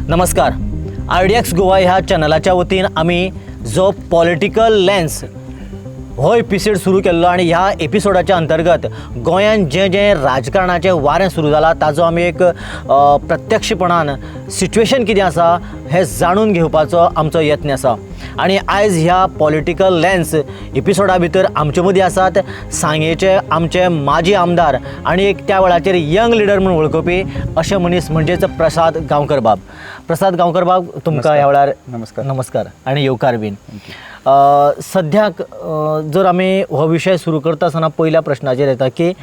नमस्कार, आरडीएक्स गोवा ह्या चॅनलाच्या वतीन आमी जो पॉलिटिकल लेन्स हो एपिसोड सुरू केल्लो आनी ह्या एपिसोडाच्या अंतर्गत गोंयांत जें जें राजकारणाचें वारें सुरू जालां ताजो आमी एक प्रत्यक्षपणान सिच्युएशन कितें आसा हें जाणून घेवपाचो आमचो यत्न आसा. आनी आयज ह्या पॉलिटिकल लेन्स एपिसोडा भितर आमचे मदीं आसात सांगेचे आमचे माजी आमदार आनी एक त्या वेळाचेर यंग लिडर म्हूण वळखुपी अशे मनीस म्हणजेच प्रसाद गांवकर बाब. प्रसाद गांवकर बाब, तुमकां ह्या वेळार नमस्कार. नमस्कार आनी येवकार बीन. सद्याक जर आमी हो विशय सुरू करता आसतना पयल्या प्रश्नाचेर येता की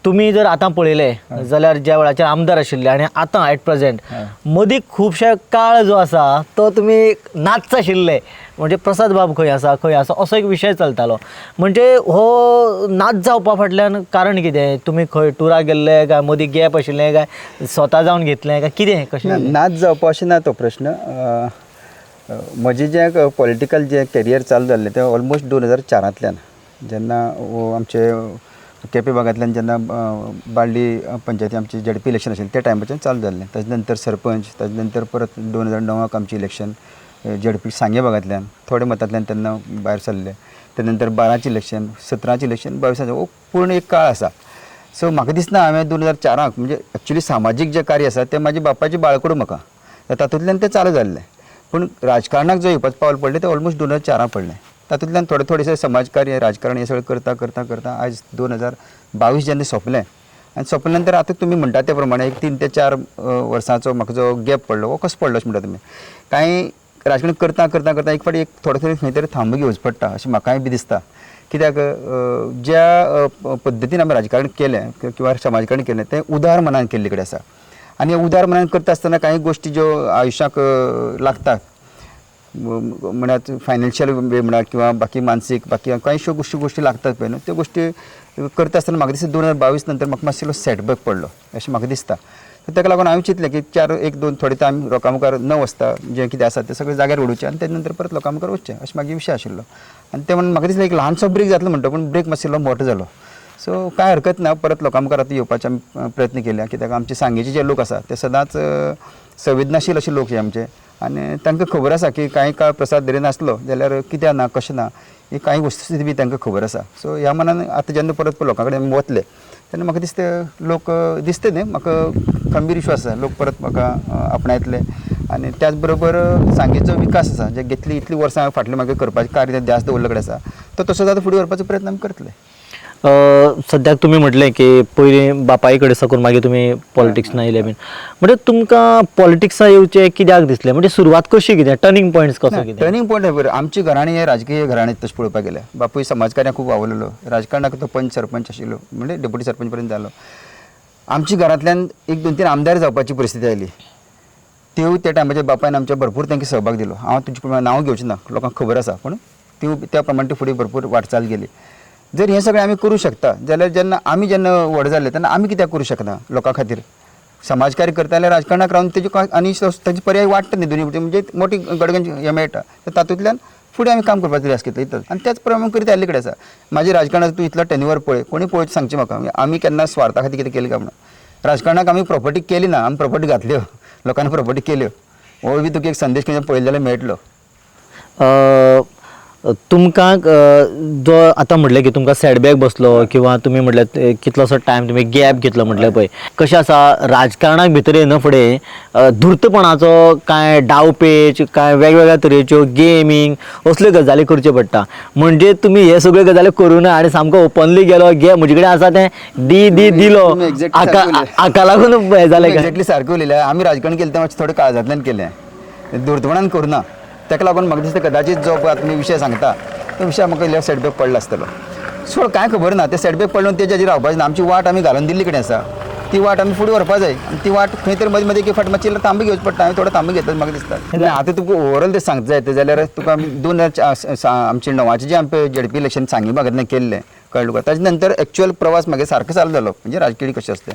तुमी जर आतां पळयलें जाल्यार ज्या वेळाचेर आमदार आशिल्ले आनी आतां एट प्रेजेंट मदीं खुबशे काळ जो आसा तो तुमी नाच्च आशिल्ले, म्हणजे प्रसाद बाब खंय आसा खंय आसा असो एक विशय चलतालो. म्हणजे हो नाच जावपा फाटल्यान कारण कितें? तुमी खंय टुराक गेल्ले काय मदीं गॅप आशिल्लें काय स्वता जावन घेतलें काय कितें कशें? नाच जावपा अशें ना तो प्रश्न. म्हजें जें पॉलिटिकल जें करियर चालू जाल्लें तें ऑलमोस्ट 2004 जेन्ना आमचे केपें भागांतल्यान जेन्ना बाळ्ळी पंचायती आमची झेडपी इलेक्शन आशिल्लें त्या टायमाच्यान चालू जाल्लें. ताजे नंतर सरपंच, ताजे नंतर परत 2009 आमचें इलेक्शन झेडपी सांगे भागांतल्यान थोड्या मतांतल्यान तेन्ना भायर सरले. ते नंतर 12चें इलेक्शन, 17चें इलेक्शन, 22चें, हो पूर्ण एक काळ आसा. सो म्हाका दिसना हांवें 2004 म्हणजे एक्चुली सामाजीक जें कार्य आसा तें म्हाज्या बापायचें बाळकडू म्हाका तातूंतल्यान तें चालू जाल्लें. पूण राजकारणाक जो येवपाचें पावल पडलें तें ऑलमोस्ट 2004 पडलें. तातूंतल्यान थोडें थोडेशें समाज कार्य, राजकारण हें सगळें करता करता करता आयज 2022 जेन्ना सोंपलें आनी सोंपले नंतर आतां तुमी म्हणटा ते प्रमाणे एक 3 ते 4 वर्सांचो म्हाका जो गॅप पडलो हो कसो पडलो अशें म्हणटा तुमी. कांय राजकारण करता करता करता एक फावटी एक थोडे थोडे खंय तरी थांबो घेवचो पडटा अशें म्हाकाय बी दिसता. कित्याक ज्या पद्दतीन आमी राजकारण केलें किंवा समाजकारण केलें तें उदार मनान केल्ले कडेन आसा. आनी उदार मनान करता आसतना कांय गोश्टी ज्यो आयुश्याक लागतात म्हळ्यार फायनान्शियल वे म्हणा किंवा बाकी मानसीक बाकी कांयश्यो गोश्टी लागतात पळय न्हू, त्यो गोश्टी करता आसतना म्हाका दिसता 2022 नंतर म्हाका मातसो सेटबॅक पडलो अशें म्हाका दिसता. ताका लागून हांवें चिंतलें की 4 1 2 थोडे टायम लोकां मुखार न वचता जें कितें आसा तें सगळें जाग्यार उडोवचें आनी तेजे नंतर परत लोकां मुखार वचचें अशें म्हागे विशय आशिल्लो. आनी तें म्हणून म्हाका दिसलें एक ल्हानसो ब्रेक जातलो म्हणटा पूण ब्रेक मातसो मोटो जालो. सो कांय हरकत ना, परत लोकां मुखार आतां येवपाचे आमी प्रयत्न केल्या. कित्याक आमचे सांगेचे जे लोक आसा ते सदांच संवेदनाशील अशे लोक हे आमचे आनी तांकां खबर आसा की कांय काळ प्रसाद धरी नासलो जाल्यार कित्याक ना कशें ना ही कांय वस्तुस्थिती बी तांकां खबर आसा. सो ह्या मनान आतां जेन्ना परत लोकां कडेन वतले तेन्ना म्हाका दिसता लोक दिसता न्ही, म्हाका खंबीर विश्वास आसा लोक परत म्हाका आपणायतले. आनी त्याच बरोबर सांगेचो विकास आसा जे घेतली इतलीं वर्सां फाटलें म्हाका करपाचें कार्य ध्यास दवरले कडेन आसा तो तसोच आतां फुडें व्हरपाचो प्रयत्न आमी करतले. सद्याक तुमी म्हटलें की पयलीं बापाय कडेन साकून मागीर तुमी पॉलिटिक्सान येयले बीन, म्हणजे तुमकां पॉलिटिक्सान येवचें कित्याक दिसलें? म्हणजे सुरवात कशी कितें, टर्निंग पॉयंट्स कसो कितें? टर्निंग पॉयंट बरें, आमची घराणीं हे राजकीय घराणीं तशें पळोवपाक गेल्यार बापूय समाजकार्याक खूब वावुरलेलो, राजकारणाक तो पंच सरपंच आशिल्लो म्हणजे डेप्युटी सरपंच पर्यंत जालो. आमच्या घरांतल्यान 1 2 3 आमदार जावपाची परिस्थिती आयली, त्यो त्या टायमाचेर बापायन आमच्या भरपूर तांकां सहभाग दिलो. हांव तुजे प्रमाणे नांव घेवचें ना, लोकांक खबर आसा, पूण त्यो त्या प्रमाणे ती फुडें भरपूर वाटचाल गेली. जर हें सगळें आमी करूं शकता जाल्यार जेन्ना आमी जेन्ना व्हड जाले तेन्ना आमी कित्याक करूं शकना लोकां खातीर समाजकार्य करता जाल्यार राजकारणाक रावन तेजे आनी ताजे पर्याय वाडटा न्ही दोनी वटेन, म्हणजे मोठी गडगंज हें मेळटा. तर तातूंतल्यान फुडें आमी काम करपाचो ध्यास घेतलो इतलो आनी त्याच प्रमाणे करीत आयिल्ले कडेन आसा. म्हाजें राजकारणाचो तूं इतलो टेन्युअर पळय, कोणी पळोवचें सांगचें म्हाका आमी केन्ना स्वार्था खातीर कितें केलें काय म्हणून. राजकारणाक आमी प्रॉपर्टी केली ना, आमी प्रॉपर्टी घातल्यो, लोकांनी प्रॉपर्टी केल्यो. हो बी तुका एक संदेश खंय पळयलो जाल्यार मेळटलो. तुमकां जो आतां म्हटलें की तुमकां सेटबॅक बसलो किंवा तुमी म्हटलें कितलोसो टायम तुमी गॅप घेतलो म्हटलें पळय, कशें आसा राजकारणाक भितर येना फुडें धूर्तपणाचो कांय डावपेच कांय वेगवेगळ्या तरेच्यो गेमींग असल्यो गजाली करच्यो पडटा. म्हणजे तुमी हे सगळ्यो गजाली करूना आनी सामको ओपनली गेलो गे म्हजे कडेन आसा तें दी दी दिलो, हाका लागून हें जालें. एक्झॅक्टली सारकें उलयलें. आमी राजकारण केलें तें मातशें थोडें काळजांतल्यान केलें, धूर्तपणान करूना. ताका लागून म्हाका दिसता कदाचीत जो पळय आतां विशय सांगता तो विशय म्हाका इल्लो सेटबॅक पडला आसतलो. सोड कांय खबर ना, ते सेटबॅक पडलो तेजेर रावपाचें ना. आमची वाट आमी घालून दिल्ली कडेन आसा, ती वाट आमी फुडें व्हरपा जाय आनी ती वाट खंय तरी मदीं मदीं एक फावट मातशी तांबो घेवचो पडटा. हांवें थोडो तांबो घेतलो म्हाका दिसता. आतां तुका ओवरऑल तें सांगता जायत जाल्यार तुका आमी 2009 आमचें जें आमचें झेडपी इलेक्शन सांगे भागांतल्यान केल्लें कळ्ळें तुका, ताजे नंतर एक्चुअल प्रवास मागीर सारको चालू जालो म्हणजे राजकीय कशें आसता.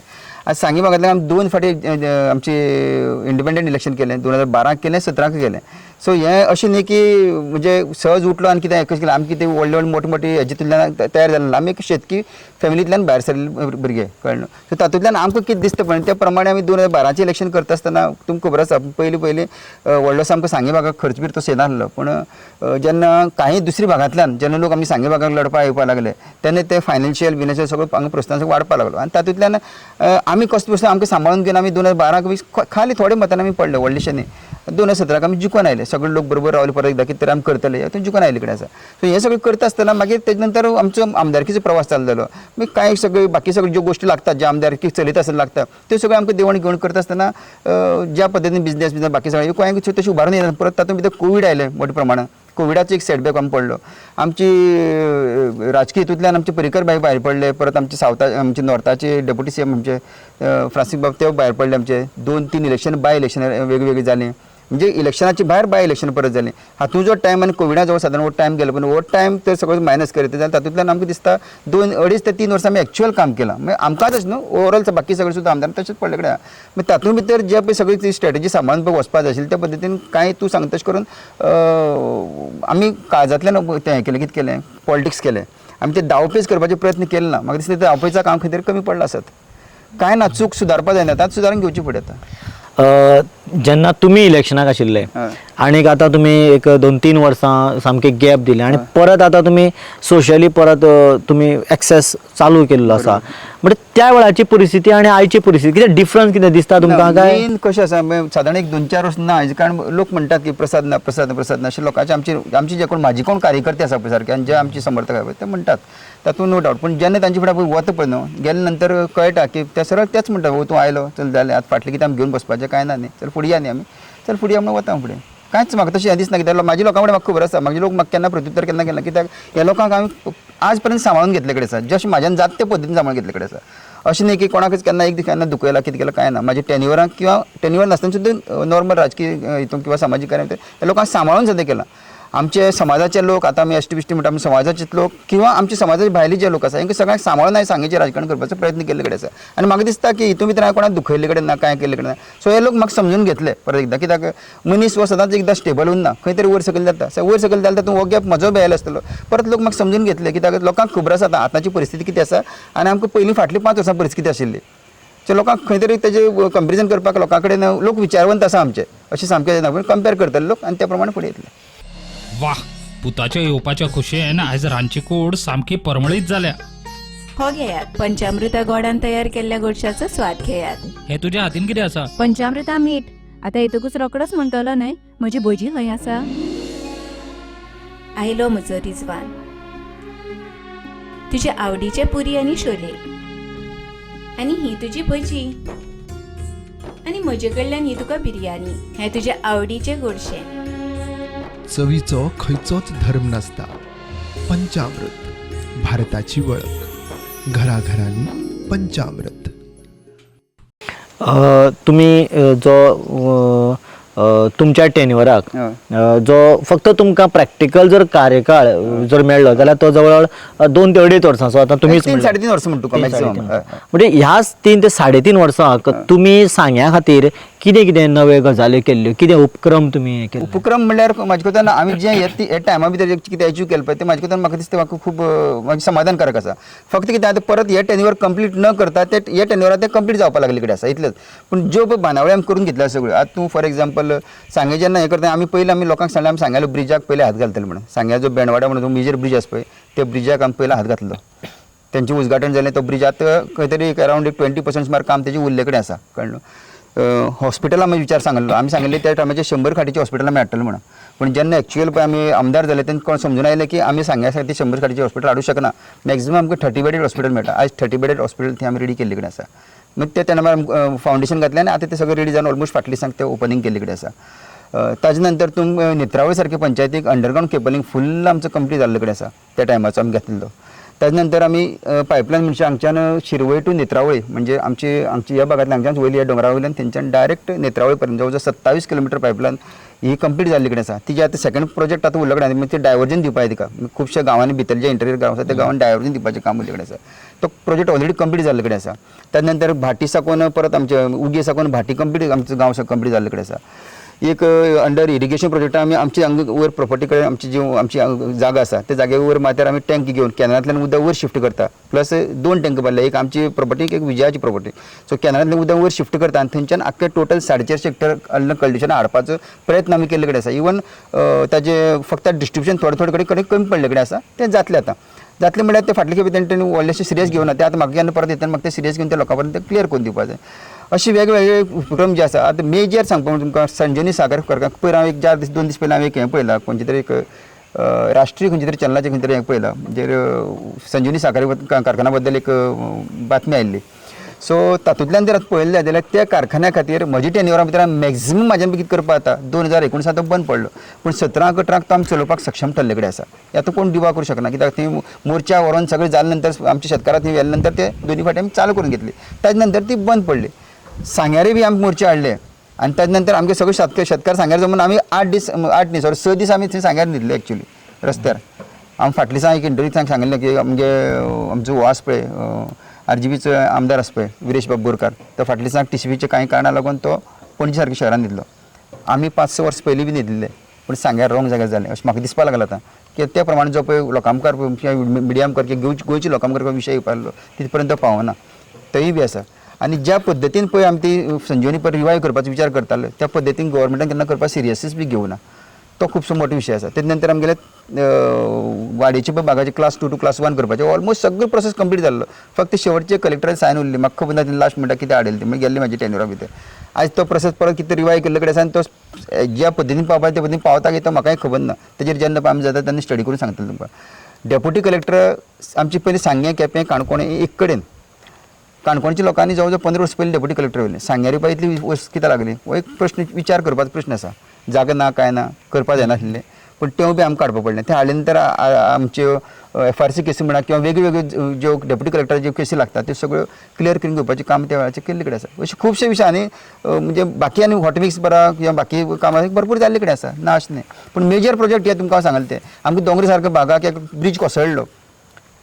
आनी सांगे भागांतल्यान आमी 2 फावटी आमचें इंडिपेंडंट इलेक्शन केलें, 2012 केलें, 17 केलें. सो हें अशें न्ही की म्हणजे सहज उठलो आनी कितें कशें केलें. आमी कितें व्हडले व्हडले मोटे मोटे हेजेतल्यान तयार जालें ना. आमी एक शेतकी फॅमिलींतल्यान भायर सरिल्ले भुरगे, कळ्ळें न्हू. सो तातूंतल्यान आमकां कितें दिसता पळय त्या प्रमाणे आमी 2012चें इलेक्शन करता आसतना तुमकां खबर आसा पयलीं पयलीं व्हडलोसो आमकां सांगे भागाक खर्च बीर तसो येनासलो, पूण जेन्ना कांय दुसऱ्या भागांतल्यान जेन्ना लोक आमी सांगे भागाक लडपाक येवपाक लागले तेन्ना ते फायनान्शियल बिनान्शियल सगळो हांगा प्रस्न वाडपाक लागलो आनी तातूंतल्यान आमी कसो बसो आमकां सांबाळून घेवन आमी 2012 खाली थोडे मतान आमी पडले, व्हडलेशे न्ही. 2017 आमी जिखून आयले, सगळे लोक बरोबर रावले, परत एकदां कितें तरी आमी करतले हेतून जिखून आयले कडेन आसा. सो हें सगळें करता आसतना मागीर तेजे नंतर आमचो आमदारकीचो प्रवास चालू जालो. मागीर कांय सगळे बाकी सगळ्यो ज्यो गोश्टी लागतात ज्या आमदारकी चलयता आसतना लागता त्यो सगळ्यो आमकां देवण घेवण करता आसतना ज्या पद्दतीन बिजनेस बिजनेस बाकी सगळें कांय तशें उबारून येना. परत तातूंत भितर कोवीड आयलें मोठ्या प्रमाणान, कोविडाचो एक सेटबॅक आमकां पडलो. आमची राजकीय हितूंतल्यान आमचे पर्रीकर भाई भायर पडले, परत आमचे सावथा आमचे नॉर्थाचे डेप्युटी सीएम आमचे फ्रांसीस बाब ते भायर पडले. आमचे 2-3 इलेक्शन बाय इलेक्शन वेगवेगळी जालीं, म्हणजे इलेक्शनाचे भायर बाय इलेक्शन परत जालें. हातूंत जो टायम आनी कोविडा जो सादारण हो टायम गेलो, पूण हो टायम ते सगळो मायनस करीत जाल्यार तातूंतल्यान आमकां दिसता 2-2.5 ते 3 वर्सां आमी एक्चुअल काम केलां. मागीर आमकांच न्हू ओवरऑल बाकी सगळे सुद्दां आमदार तशेंच पडले कडेन. मागीर तातूंत भितर जे पळय सगळी ती स्ट्रेटजी सांबाळून पळय वचपा जाय आशिल्ली त्या पद्दतीन कांय तूं सांगता तशें करून आमी काळजांतल्यान तें हें केलें, कितें केलें, पॉलिटिक्स केलें. आमी ते दावपेच करपाचे प्रयत्न केले ना. म्हाका दिसता ते दावपेचा काम खंय तरी कमी पडलां आसत, कांय ना चूक सुदारपा जायना, आतां सुदारून घेवची फुडें. आतां जेन्ना तुमी इलेक्शनाक आशिल्ले आनीक आतां तुमी एक 2-3 वर्सां सामकी गॅप दिली आनी परत आतां तुमी सोशली परत तुमी एक्सेस चालू केल्लो आसा, म्हणजे त्या वेळाची परिस्थिती आनी आयची परिस्थिती कितें डिफरन्स कितें दिसता तुमकां? काय मेन कशें आसा, सादारण एक 2-4 वर्स ना, कारण लोक म्हणटात की प्रसाद ना प्रसाद ना प्रसाद ना अशें लोकांचे आमची आमची जे कोण म्हाजी कोण कार्यकर्ते आसा पळय सारके आनी जे आमचे समर्थक आसा पळय ते म्हणटात, तातूंत नो डावट. पूण जेन्ना तांचे फुडें वता पळय न्हू गेले नंतर कळटा की ते सरळ तेच म्हणटा, तूं आयलो चल जालें आतां फाटलें कितें आमी घेवन बसपाचें कांय ना न्ही, चल फुडें या न्ही आमी, चल फुडें या म्हणून वता फुडें. कांयच म्हाका तशें हें दिसना कित्याक म्हाजी लोकां कडेन म्हाका खबर आसा, म्हाजे लोक म्हाका केन्ना प्रत्युत्तर केन्ना केन्ना, कित्याक ह्या लोकांक हांवें आज पर्यंत सांबाळून घेतले कडेन आसा, जशें म्हाज्यान जाता ते पद्दतीन सांबाळून घेतले कडेन आसा. अशें न्ही की कोणाकच केन्ना एक दीस केन्ना दुखयला कितें केलां कांय ना. म्हाजे टेन्युअराक किंवा टेन्युअर नासतना सुद्दां नॉर्मल राजकीय हितून किंवा सामाजीक कार्य ह्या लोकांक सांबाळून सुद्दां केलां. आमचे समाजाचे लोक आतां आमी एस टी बिश्टी म्हणटा, आमी समाजाचे लोक किंवा आमचे समाजाचे भायले जे लोक आसा हेंकां सगळ्यांक सांबाळून हांवें सांगेचें राजकारण करपाचो प्रयत्न केल्ले कडेन आसा. आनी म्हाका दिसता की हितून भितर हांवें कोणाक दुखयल्ले कडेन ना, कांय केल्ले कडेन ना. सो हे लोक म्हाका समजून घेतले परत एकदां, कित्याक मनीस हो सदांच एकदां स्टेबल उरना, खंय तरी वयर सकयल जाता. सो वयर सकयल जाल्यार तातूंत हो गॅप म्हजो बी आयलो आसतलो. परत लोक म्हाका समजून घेतले कित्याक लोकांक खबर आसा आतां आतांची परिस्थिती कितें आसा आनी आमकां पयलीं फाटलीं 5 वर्सां परिस्थिती आशिल्ली. सो लोकांक खंय तरी तेजें कंपेरिजन करपाक लोकां कडेन लोक विचारवंत आसा आमचे, अशें सामकें जायना, पूण कंपेर करतले लोक आनी त्या प्रमाणे फुडें येतले. वाह, पुताच्या येवपाच्या खुशयेन आयज रांदची कूड सामकी परमळीत जाल्या. हो घेयात पंचामृता गोडान तयार केल्ल्या गोडशाचो स्वाद घेयात. हे तुज्या हातीन कितें आसा? पंचामृता मीठ. आतां येतकूच रोकडोच म्हणटलो न्हय म्हजी भजी खंय आसा? आयलो म्हजो रिजवान, तुजे आवडीचे पुरी आनी शोले, आनी ही तुजी भजी, आनी म्हजे कडल्यान ही तुका बिरयानी. हें तुजे आवडीचें गोडशें. चवीचो खंयचोच धर्म नासता. पंचामृत भारताची वळख, घराघरांनी पंचामृत. तुमी जो तुमच्या टेन्युअराक जो फक्त तुमकां प्रॅक्टिकल जर कार्यकाळ जर मेळ्ळो जाल्यार तो जवळ 2 ते 2.5 वर्सां. सो आतां तुमीच 3-3.5 वर्सां म्हणटा तुका मॅक्सिमम. म्हणजे ह्याच 3 ते 3.5 वर्सांक तुमी सांग्या खातीर कितें कितें नवे गजाली केल्ल्यो, कितें उपक्रम तुमी केले? उपक्रम म्हणल्यार म्हाजे कोतान आमी जे हे टायमा भितर कितें एचीव केलें पळय तें म्हाजे कोतान म्हाका दिसता म्हाका खूब म्हाजें समाधानकारक आसा. फक्त कितें आतां परत हे टेन्युअर कंप्लीट न करता ते हे टेन्युअराक ते कंप्लीट जावपा लागले कडेन आसा इतलेंच. पूण ज्यो पळय बांदावळी आमी करून घेतल्या सगळ्यो, आतां तूं फॉर एग्जाम्पल सांगे जेन्ना हें करता आमी पयलीं आमी लोकांक सांगलें आमी सांग्यालो ब्रिजाक पयलीं हात घालतले म्हणून. सांग्या जो बेणवाडा म्हणून जो मेजर ब्रीज आसा पळय त्या ब्रिजाक आमी पयलीं हात घातलो, तेंचें उद्घाटन जालें. तो ब्रिज आतां खंय तरी एक अरावंड एक 20% सुमार काम तेजें उरले कडेन आसा, कळ्ळें न्हू. हॉस्पिटलां आमी विचार सांगलो, आमी सांगिल्लें त्या टायमाचेर 100 खाटीचें हॉस्पिटल आमी हाडटले म्हणून. पूण जेन्ना एक्चुअल पळय आमी आमदार जाले तेन्ना कोण समजून आयलें की आमी सांग्या खातीर 100 खाटीचें हॉस्पिटल हाडूंक शकना, मॅक्झिमम आमकां 30 बेडेड हॉस्पिटल मेळटा. आयज 30 बेडेड हॉस्पिटल थंय आमी रेडी केल्ले कडेन आसा. मागीर ते तेन्ना आमी फावंडेशन घातलें आनी आतां तें सगळें रेडी जावन ऑलमोस्ट फाटल्या दिसांक तें ओपनींग केल्ले कडेन आसा. ताजे नंतर तूं नेत्रावळी सारखे पंचायतीक अंडरग्रावंड केबलिंग फुल्ल आमचो कंप्लीट जाल्ले कडेन आसा त्या टायमाचो आमी घेतलेलो. ताजे नंतर आमी पायपलायन म्हणजे हांगच्यान शिरवय टू नेत्रावळी म्हणजे आमची आमची ह्या भागांतल्यान हांगच्यान वयली ह्या दोंगरा वयल्यान थंयच्यान डायरेक्ट नेत्रावळी पर्यंत जवळ जवळ 27 किलोमिटर पायपलायन ही कंप्लीट जाल्ली कडेन आसा. तिजी आतां सेकंड प्रोजेक्ट आतां उरले कडेन आसा, ती डायवर्जन दिवपाक तिका खुबश्या गांवांनी भितर जे इंटरियर गांव आसा त्या गांवांनी डायवर्जन दिवपाचें काम उरले कडेन आसा. तो प्रोजेक्ट ऑलरेडी कंप्लीट जाल्ले कडेन आसा. ताजे नंतर भाटी साकून परत आमचे उगे साकून भाटी कंप्लीट आमचो गांव कंप्लीट जाल्ले कडेन आसा. एक अंडर इरिगेशन प्रोजेक्टा आमी आमची हांगा वयर प्रोपर्टी कडेन आमची जी आमची जागा आसा त्या जाग्या वयर माथ्यार आमी टँक घेवन कॅनलांतल्यान उदक वयर शिफ्ट करता. प्लस 2 टँक बांदले, एक आमची प्रोपर्टी एक विजयाची प्रोपर्टी. सो कॅनलांतल्यान उदक वयर शिफ्ट करता आनी थंयच्यान आख्खे टोटल 450 हेक्टर कल्टिवेशन हाडपाचो प्रयत्न आमी केल्ले कडेन आसा. इवन ताजे फक्त डिस्ट्रिब्युशन थोडे थोडे कडेन कमी पडले कडेन आसा, तें जातलें आतां. जातलें म्हणल्यार ते फाटले खेपे तेणी व्हडलेशें सिरियस घेवना, ते आतां म्हाका केन्ना परत येतना म्हाका ते सिरियस घेवन त्या लोकां पर्यंत ते क्लियर करून दिवपा जाय. अशे वेगवेगळे उपक्रम जे आसा. आतां मेजर सांगपा म्हणल्यार तुमकां संजनी सागर कारखाना पयर हांव एक 4 दीस 2 दीस पयलीं हांवें एक हें पळयलां, खंयचें तरी एक राष्ट्रीय खंयच्या तरी चॅनलाचेर खंय तरी हें पळयलां, जेर संजीवनी साखर कारखाना बद्दल एक बातमी आयिल्ली. सो तातूंतल्यान जर आतां पळयलें जाल्यार त्या कारखान्या खातीर म्हज्या टेन्युअरा भितर मॅक्झिमम म्हाज्यान कितें करपाक जाता, 2019 तो बंद पडलो, पूण 17-18 तो आमी चलोवपाक सक्षम ठरले कडेन आसा. आतां कोण दिवा करूं शकना, कित्याक थंय मोर्चा व्हरोन सगळें जाले नंतर आमच्या शेतकारां थंय व्हेले नंतर ते दोनी फावटी आमी चालू करून घेतली, ताजे नंतर ती बंद पडली. सांग्यारय बी आमी मोर्चा हाडले आनी ताजे नंतर आमगे सगळे शेतकार सांग्यार जमून आमी 8 दीस 8 न्ही सॉरी 6 दीस आमी थंय सांग्यार न्हिदले एक्चुली रस्त्यार. आमी फाटल्या दिसा एक इंटरव्यू सांगिल्लें की आमगे आमचो हो आसा पळय RGBचो आमदार आसा पळय विरेश बाब बोरकार, तो फाटल्या दिसांक TCPच्या कांय कारणां लागून तो पणजे सारक्या शहरान न्हिदलो. आमी 5-6 वर्सां पयलीं बी न्हिदिल्ले, पूण सांग्यार रोंग जाग्यार जालें अशें म्हाका दिसपाक लागलां आतां. की त्या प्रमाणे जो पळय लोकां मुखार मिडिया मुखार किंवा गोंयच्या लोकां मुखार विशय येवपाक तित पर्यंत तो पावना, तोय बी आसा. आनी ज्या पद्दतीन पळय आमी ती संजीवनी परत रिवायव करपाचो विचार करताले त्या पद्दतीन गव्हर्मेंटान केन्ना करपाक सिरियसलीच बी घेवना, तो खुबसो मोठो विशय आसा. तेजे नंतर आमगेले वाडेचे पळय भागाचे क्लास 2 टू क्लास 1 करपाचे ऑलमोस्ट सगळो प्रोसेस कंप्लीट जाल्लो, फक्त शेवटचे कलेक्टरान सायन उरली. म्हाका खबर ना तेणी लास्ट मिनटाक कितें हाडलें ती, मागीर गेल्ली म्हाजी टेन्युरा भितर. आयज तो प्रोसेस परत कितें रिवायव केल्ले कडेन आसा आनी तो ज्या पद्दतीन पावपाक त्या पद्दतीन पावता की तो म्हाकाय खबर ना. तेजेर जेन्ना आमी जाता तेन्ना स्टडी करून सांगतले तुमकां. डेप्युटी कलेक्टर आमची पयलीं सांगें केपें काणकोण एक कडेन, काणकोणच्या लोकांनी जवळ जवळ 15 वर्सां पयलीं डेप्युटी कलेक्टर येयले. सांग्यार येवपा इतली वर्स कित्याक लागली हो एक प्रश्न, विचार करपाचो प्रश्न आसा. जागा ना कांय ना, करपा जायनाशिल्लें, पूण तें बी आमकां काडपा पडलें. तें हाडले नंतर आमच्यो FRC केसी म्हणा किंवा वेगळ्यो ज्यो डेप्युटी कलेक्टराच्यो ज्यो केसी लागता त्यो सगळ्यो क्लियर करून घेवपाचें काम त्या वेळाचेर केल्ले कडेन आसा. अशे खुबशे विशय आनी म्हणजे बाकी आनी हॉटमिक्स बरा किंवा बाकी कामां भरपूर जाल्ले कडेन आसा, ना अशें न्ही. पूण मेजर प्रोजेक्ट हे तुमकां हांव सांगलें ते आमकां दोंगरा सारको भागाक एक ब्रीज कोसळ्ळो,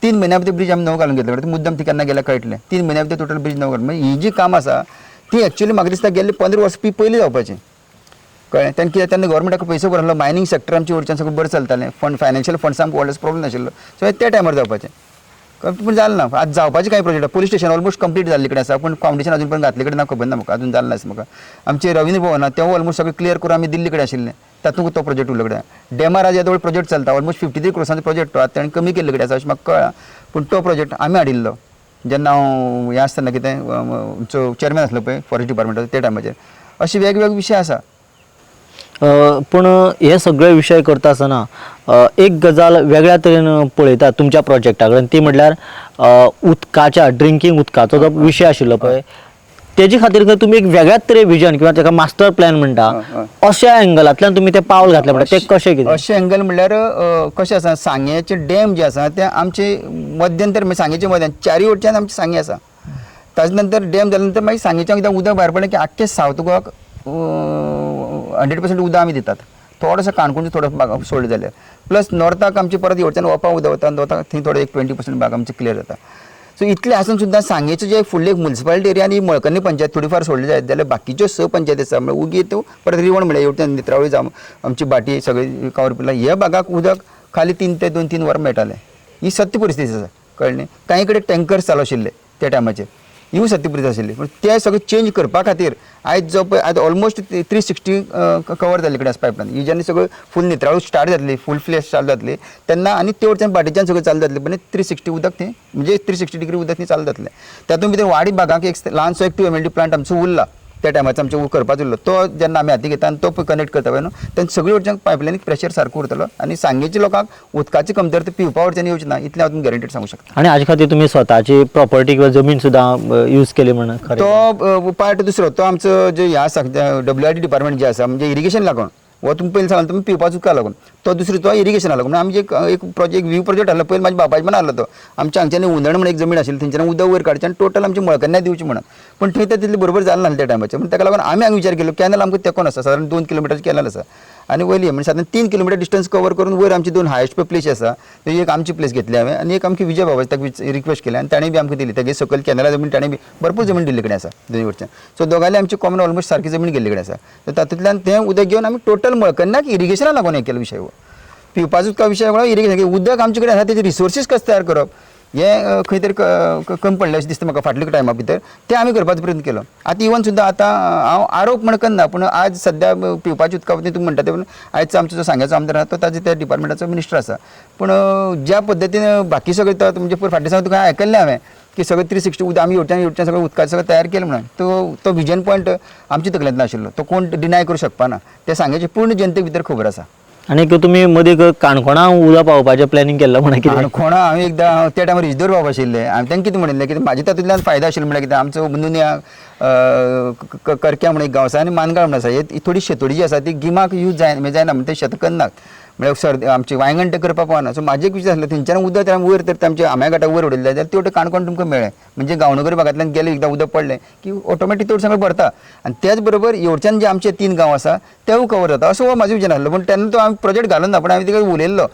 3 म्हयन्या भितर ब्रीज आमी नवो घालून घेतलो. मुद्दम ती केन्ना गेल्यार कळटलें, 3 म्हयन्या भितर टोटल ब्रीज नवो घालून. म्हणजे ही जी कामां आसा ती एक्चुअली म्हाका दिसता गेल्ले 15 वर्सां पी पयलीं जावपाचीं, कळ्ळें. तेन्ना कितें तेन्ना गव्हर्मेंटाक पयसो भरलो, मायनींग सेक्टर आमचे वयच्यान सगळें बरें चलतालें, फंड फायनान्शियल फंड्स आमकां व्हडलो प्रॉब्लम नाशिल्लो, सो त्या टायमार जावपाचें, पूण जालें ना. आतां जावपाचें कांय project police station almost complete जाल्ले कडेन आसा, पूण फावंडेशन अजून पर्यंत घातले कडेन ना, खबर ना म्हाका, अजून जालें ना म्हाका. आमचें रवींद्र भवन तें ऑलमोस्ट सगळें क्लियर करून आमी दिल्ली कडेन आशिल्लें, तातूंत तो प्रोजेक्ट उरलो कडेन. डॅमार आज येदो प्रोजेक्ट चलता, ऑलमोस्ट 53 क्रोर्सांचो प्रोजेक्ट तो आतां ताणें कमी केल्ले कडेन आसा अशें म्हाका कळ्ळां, पूण तो प्रोजेक्ट आमी हाडिल्लो जेन्ना हांव हें आसतना कितें आमचो चेअरमॅन आसलो पळय फॉरेस्ट डिपार्टमेंटाचो त्या टायमाचेर. अशे वेगवेगळे विशय आसा. पूण हे सगळे विशय करता आसतना एक गजाल वेगळ्या तरेन पळयता तुमच्या प्रोजेक्टा कडेन, ती म्हटल्यार उदकाच्या ड्रिंकींग उदकाचो जो विशय आशिल्लो पळय तेजे खातीर तुमी एक वेगळ्याच तरे विजन किंवा ताका मास्टर प्लॅन म्हणटा अशा एंगलांतल्यान तुमी तें पावल घातलें म्हणटा तें कशें कितें? अशें एंगल म्हणल्यार कशें आसा, सांग्याचे डॅम जे आसा ते आमचे मध्यंतर म्हणजे सांगेचे मध्यान चारूय वटच्यान आमचें सांगें आसा. ताजे नंतर डॅम जाल्या नंतर मागीर सांगेच्यान एकदां उदक भायर पडलें की आख्खें सावथ गोवाक 100% उदक आमी दितात. थोडोसो काणकोणचो थोडो भाग सोडलो जाल्यार प्लस नॉर्थाक आमचे परत हेवटेच्यान ओपा उदक वता, नॉर्थाक थंय थोडे एक 20% भाग आमचे क्लियर जाता. सो इतलें आसून सुद्दां सांगेचो जे फुडले एक मुन्सिपालिटी एरिया आनी मळकर्णी पंचायत थोडी फार सोडली जायत जाल्यार बाकीच्यो 6 पंचायती आसा म्हळ्यार उगी तूं परत रिवण म्हळ्यार हेवटेन नेत्रावळी जावं आमची भाटी सगळी कावरपिल्ला ह्या भागाक उदक खाली 3 ते 2-3 वरां मेळटालें. ही सत्य परिस्थिती आसा, कळ्ळें न्ही. कांय कडेन टँकर्स चालू आशिल्ले त्या टायमाचेर, ही सत्य परिस्थिती आशिल्ली. पूण ते सगळें चेंज करपा खातीर आयज जो पळय आयज ऑलमोस्ट 360 कवर जाल्ले कडेन आसा पायपलायन. ही जेन्ना सगळें फूल नेत्रावळी स्टार्ट जातली, फूल फ्लॅश चालू जातली तेन्ना आनी ते वटच्यान भाटीच्यान सगळें चालू जातलें, पण 360 उदक थंय म्हणजे 360 डिग्री उदक थंय चालू जातलें. तातूंत भितर वाडी भागाक एक ल्हानसो एक 2 MLD plant आमचो उरला त्या टायमाचो आमचो करपाचो उरलो, तो जेन्ना आमी हाती घेता आनी तो कनेक्ट करता पळय न्हू तेन्ना सगळे वटच्यान पायपलायनीक प्रेशर सारको उरतलो आनी सांगेच्या लोकांक उदकाची कमतरता पिवपा वटच्यान येवची ना, इतलें हांव तुमकां गॅरंटीड सांगूं शकता. आनी हाजे खातीर तुमी स्वताची प्रॉपर्टी किंवा जमीन सुद्दां यूज केली म्हणून खरें? तो पार्ट दुसरो तो आमचो जे हें आसा WRD department जे आसा म्हणजे इरिगेशन लागून, हो तुमी पयलीं सांगला तुमी पिवपाचो उदका लागून, तो दुसरो तो इरिगेशना लागून. आमचे एक प्रोजेक्ट व्यू प्रोजेक्ट हाडलो पयलीं म्हाज्या बापायचे म्हण हाडलो तो, आमच्या हांगच्यान हुंदण म्हण एक जमीन आशिल्ली थंयच्यान उदक वयर काडचें आनी टोटल आमच्या मळकन्या दिवची म्हणून, पूण थंय तें तितलें बरोबर जालें नासलें त्या टायमाचेर. पूण ताका लागून आमी हांगा विचार केलो कॅनल आमकां तेंकोन आसा, सादारण 2 किलोमिटरचें कॅनल आसा. आनी वयली म्हणजे सादारण 3 किलोमिटर डिस्टन्स कवर करून वयर आमची 2 हायस्ट प्लेस आसा, थंय एक आमची प्लेस घेतली हांवें आनी एक आमची विजय बाबा ताका रिक्वेस्ट केली आनी ताणें बी आमकां दिली. तेगे सकयल कॅनला जमीन ताणें बी भरपूर जमीन दिल्ली कडेन आसा दोनी वटच्यान. सो दोगांयले आमची कॉमन ऑलमोस्ट सारकी जमीन गेल्ली कडेन आसा. तर तातूंतल्यान तें उदक घेवन आमी टोटल मळकन्नाक इरिगेशना लागून हें केलो विशय हो. पिवपाचो उदका विशय म्हळ्यार इरिगेशन उदक आमचे कडेन आसा तेजे रिसोर्सीस कशें तयार करप हें खंय तरी कमी पडलें अशें दिसता म्हाका फाटल्या टायमा भितर, तें आमी करपाचो प्रयत्न केलो. आतां इवन सुद्दां आतां हांव आरोप म्हण करना, पूण आज सद्या पिवपाच्या उदका बाबतींत तुमी म्हणटा ते, पूण आयज आमचो जो सांग्याचो आमदार आसा तो ताजे त्या डिपार्टमेंटाचो मिनिस्टर आसा. पूण ज्या पद्दतीन बाकी सगळें तो म्हणजे फाटल्या दिसा तुका आयकल्लें हांवें की सगळें 360 उदक आमी हेवटेन हेवटेन सगळें उदकाचें सगळें तयार केलें म्हणून, तो तो विजन पॉयंट आमच्या तकलेंत नाशिल्लो, तो कोण डिनाय करूं शकपाना, तें सांग्याचे पूर्ण जनते भितर खबर आसा. आनी तुमी मदीं काणकोणा उदक पावोवपाचें प्लॅनिंग केल्लो म्हणून कितें? काणकोणा हांवें एकदां त्या टायमार रिजदोर बाब आशिल्ले, हांवें तांकां कितें म्हणिल्लें की म्हाजे तातूंतल्यान फायदो आशिल्लो म्हणल्यार कितें, आमचो नुन्या करक्या म्हणून एक गांव आसा आनी मानगाळ म्हणून आसा, ही थोडी शेतोडी जी आसा ती गिमाक यूज जायना जायना म्हणटा ते शेतां करनात, म्हळ्यार सर्दी आमची वांयगण तें करपाक पावना. सो म्हाजें एक विचार आसलो थंयच्यान उदक त्या वयर तर आमच्या आंब्या घाटा वयर उडयल्लें जाल्यार तेवटेन काणकोण तुमकां मेळ्ळें, म्हणजे गांवनगर भागांतल्यान गेलें एकदां उदक पडलें की ऑटोमॅटीक तेवटेन सगळें भरता आनी त्याच बरोबर हेवटेच्यान जे आमचे 3 गांव आसा तेवूय कवर जाता, असो हो म्हाजो विचार आसलो. पूण तेन्ना तो आमी प्रोजेक्ट घालून ना, पूण हांवें तिका उलयल्लो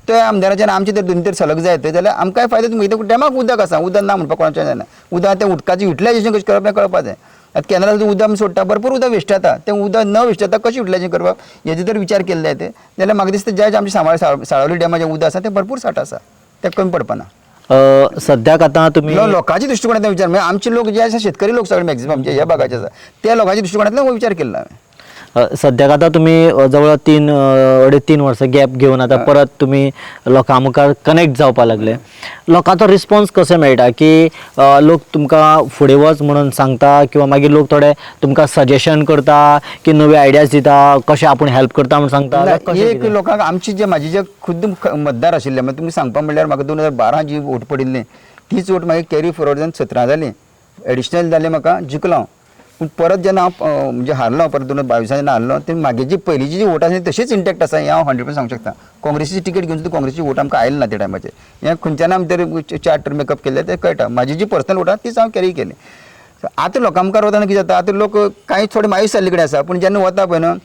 त्या आमदाराच्यान आमचे जर दोनी तर सलग जायत जाल्यार आमकांय फायदो, तुमकां डॅमाक उदक आसा, उदक ना म्हणपाक कोणाचें जायना, उदक तें उदकाचें युटिलायजेशन कशें करप हें कळपाक जाय. आतां कॅनलाचें उदक आमी सोडटा, भरपूर उदक वेस्ट जाता, तें उदक न वेस्ट जाता कशें युटिलायजेशन करप हेजो जर विचार केल्लो जायत जाल्यार म्हाका दिसता ज्या आमच्या साळावली डॅमाचें उदक आसा तें भरपूर साठ आसा, तें कमी पडपाना. सद्याक आतां तुमी लोकांच्या दृश्टिकोनांतल्यान विचार म्हणजे आमचे लोक जे आसा शेतकरी लोक सगळे मॅक्झिमम जे ह्या भागाचे आसा त्या लोकांच्या दृश्टिकोनांतल्यान हो विचार केल्लो हांवें. सद्याक आतां तुमी जवळ 3-2.5 वर्सां गॅप घेवन आतां परत तुमी लोकां मुखार कनेक्ट जावपाक लागले, लोकांचो रिस्पॉन्स कसो मेळटा की लोक तुमकां फुडें वच म्हणून सांगता किंवा मागीर लोक थोडे तुमकां सजेशन करता की नवे आयडियाज दिता कशें आपूण हेल्प करता म्हूण सांगता? एक लोकांक आमची जे म्हाजी जे खुद्द मतदार आशिल्ले, म्हणजे तुमी सांगपा म्हणल्यार म्हाका 2012 जी वोट पडिल्ली तीच वोट मागीर कॅरी फॉरवर्ड जावन 17 जाली, एडिशनल जालें म्हाका, जिखलो हांव. पूण परत जेन्ना हांव म्हणजे हारलो परत 2022 जेन्ना हारलो ते मागीर जी पयलींची जी वोट आसली तशीच इंटॅक्ट आसा हें हांव 100% सांगूंक शकता. काँग्रेसीची तिकेट घेवन सुद्दां काँग्रेसीची वोट आमकां आयली ना त्या टायमाचेर, हें खंयच्यान आमी तर चार्ट मेकअप केल्लें तें कळटा. म्हाजी जी पर्सनल वोट आसा तीच हांव कॅरी केली. आतां लोकां मुखार वतना कितें जाता, आतां लोक कांय थोडे मायूस जाल्ले कडेन आसा, पूण जेन्ना वता पळय न्हू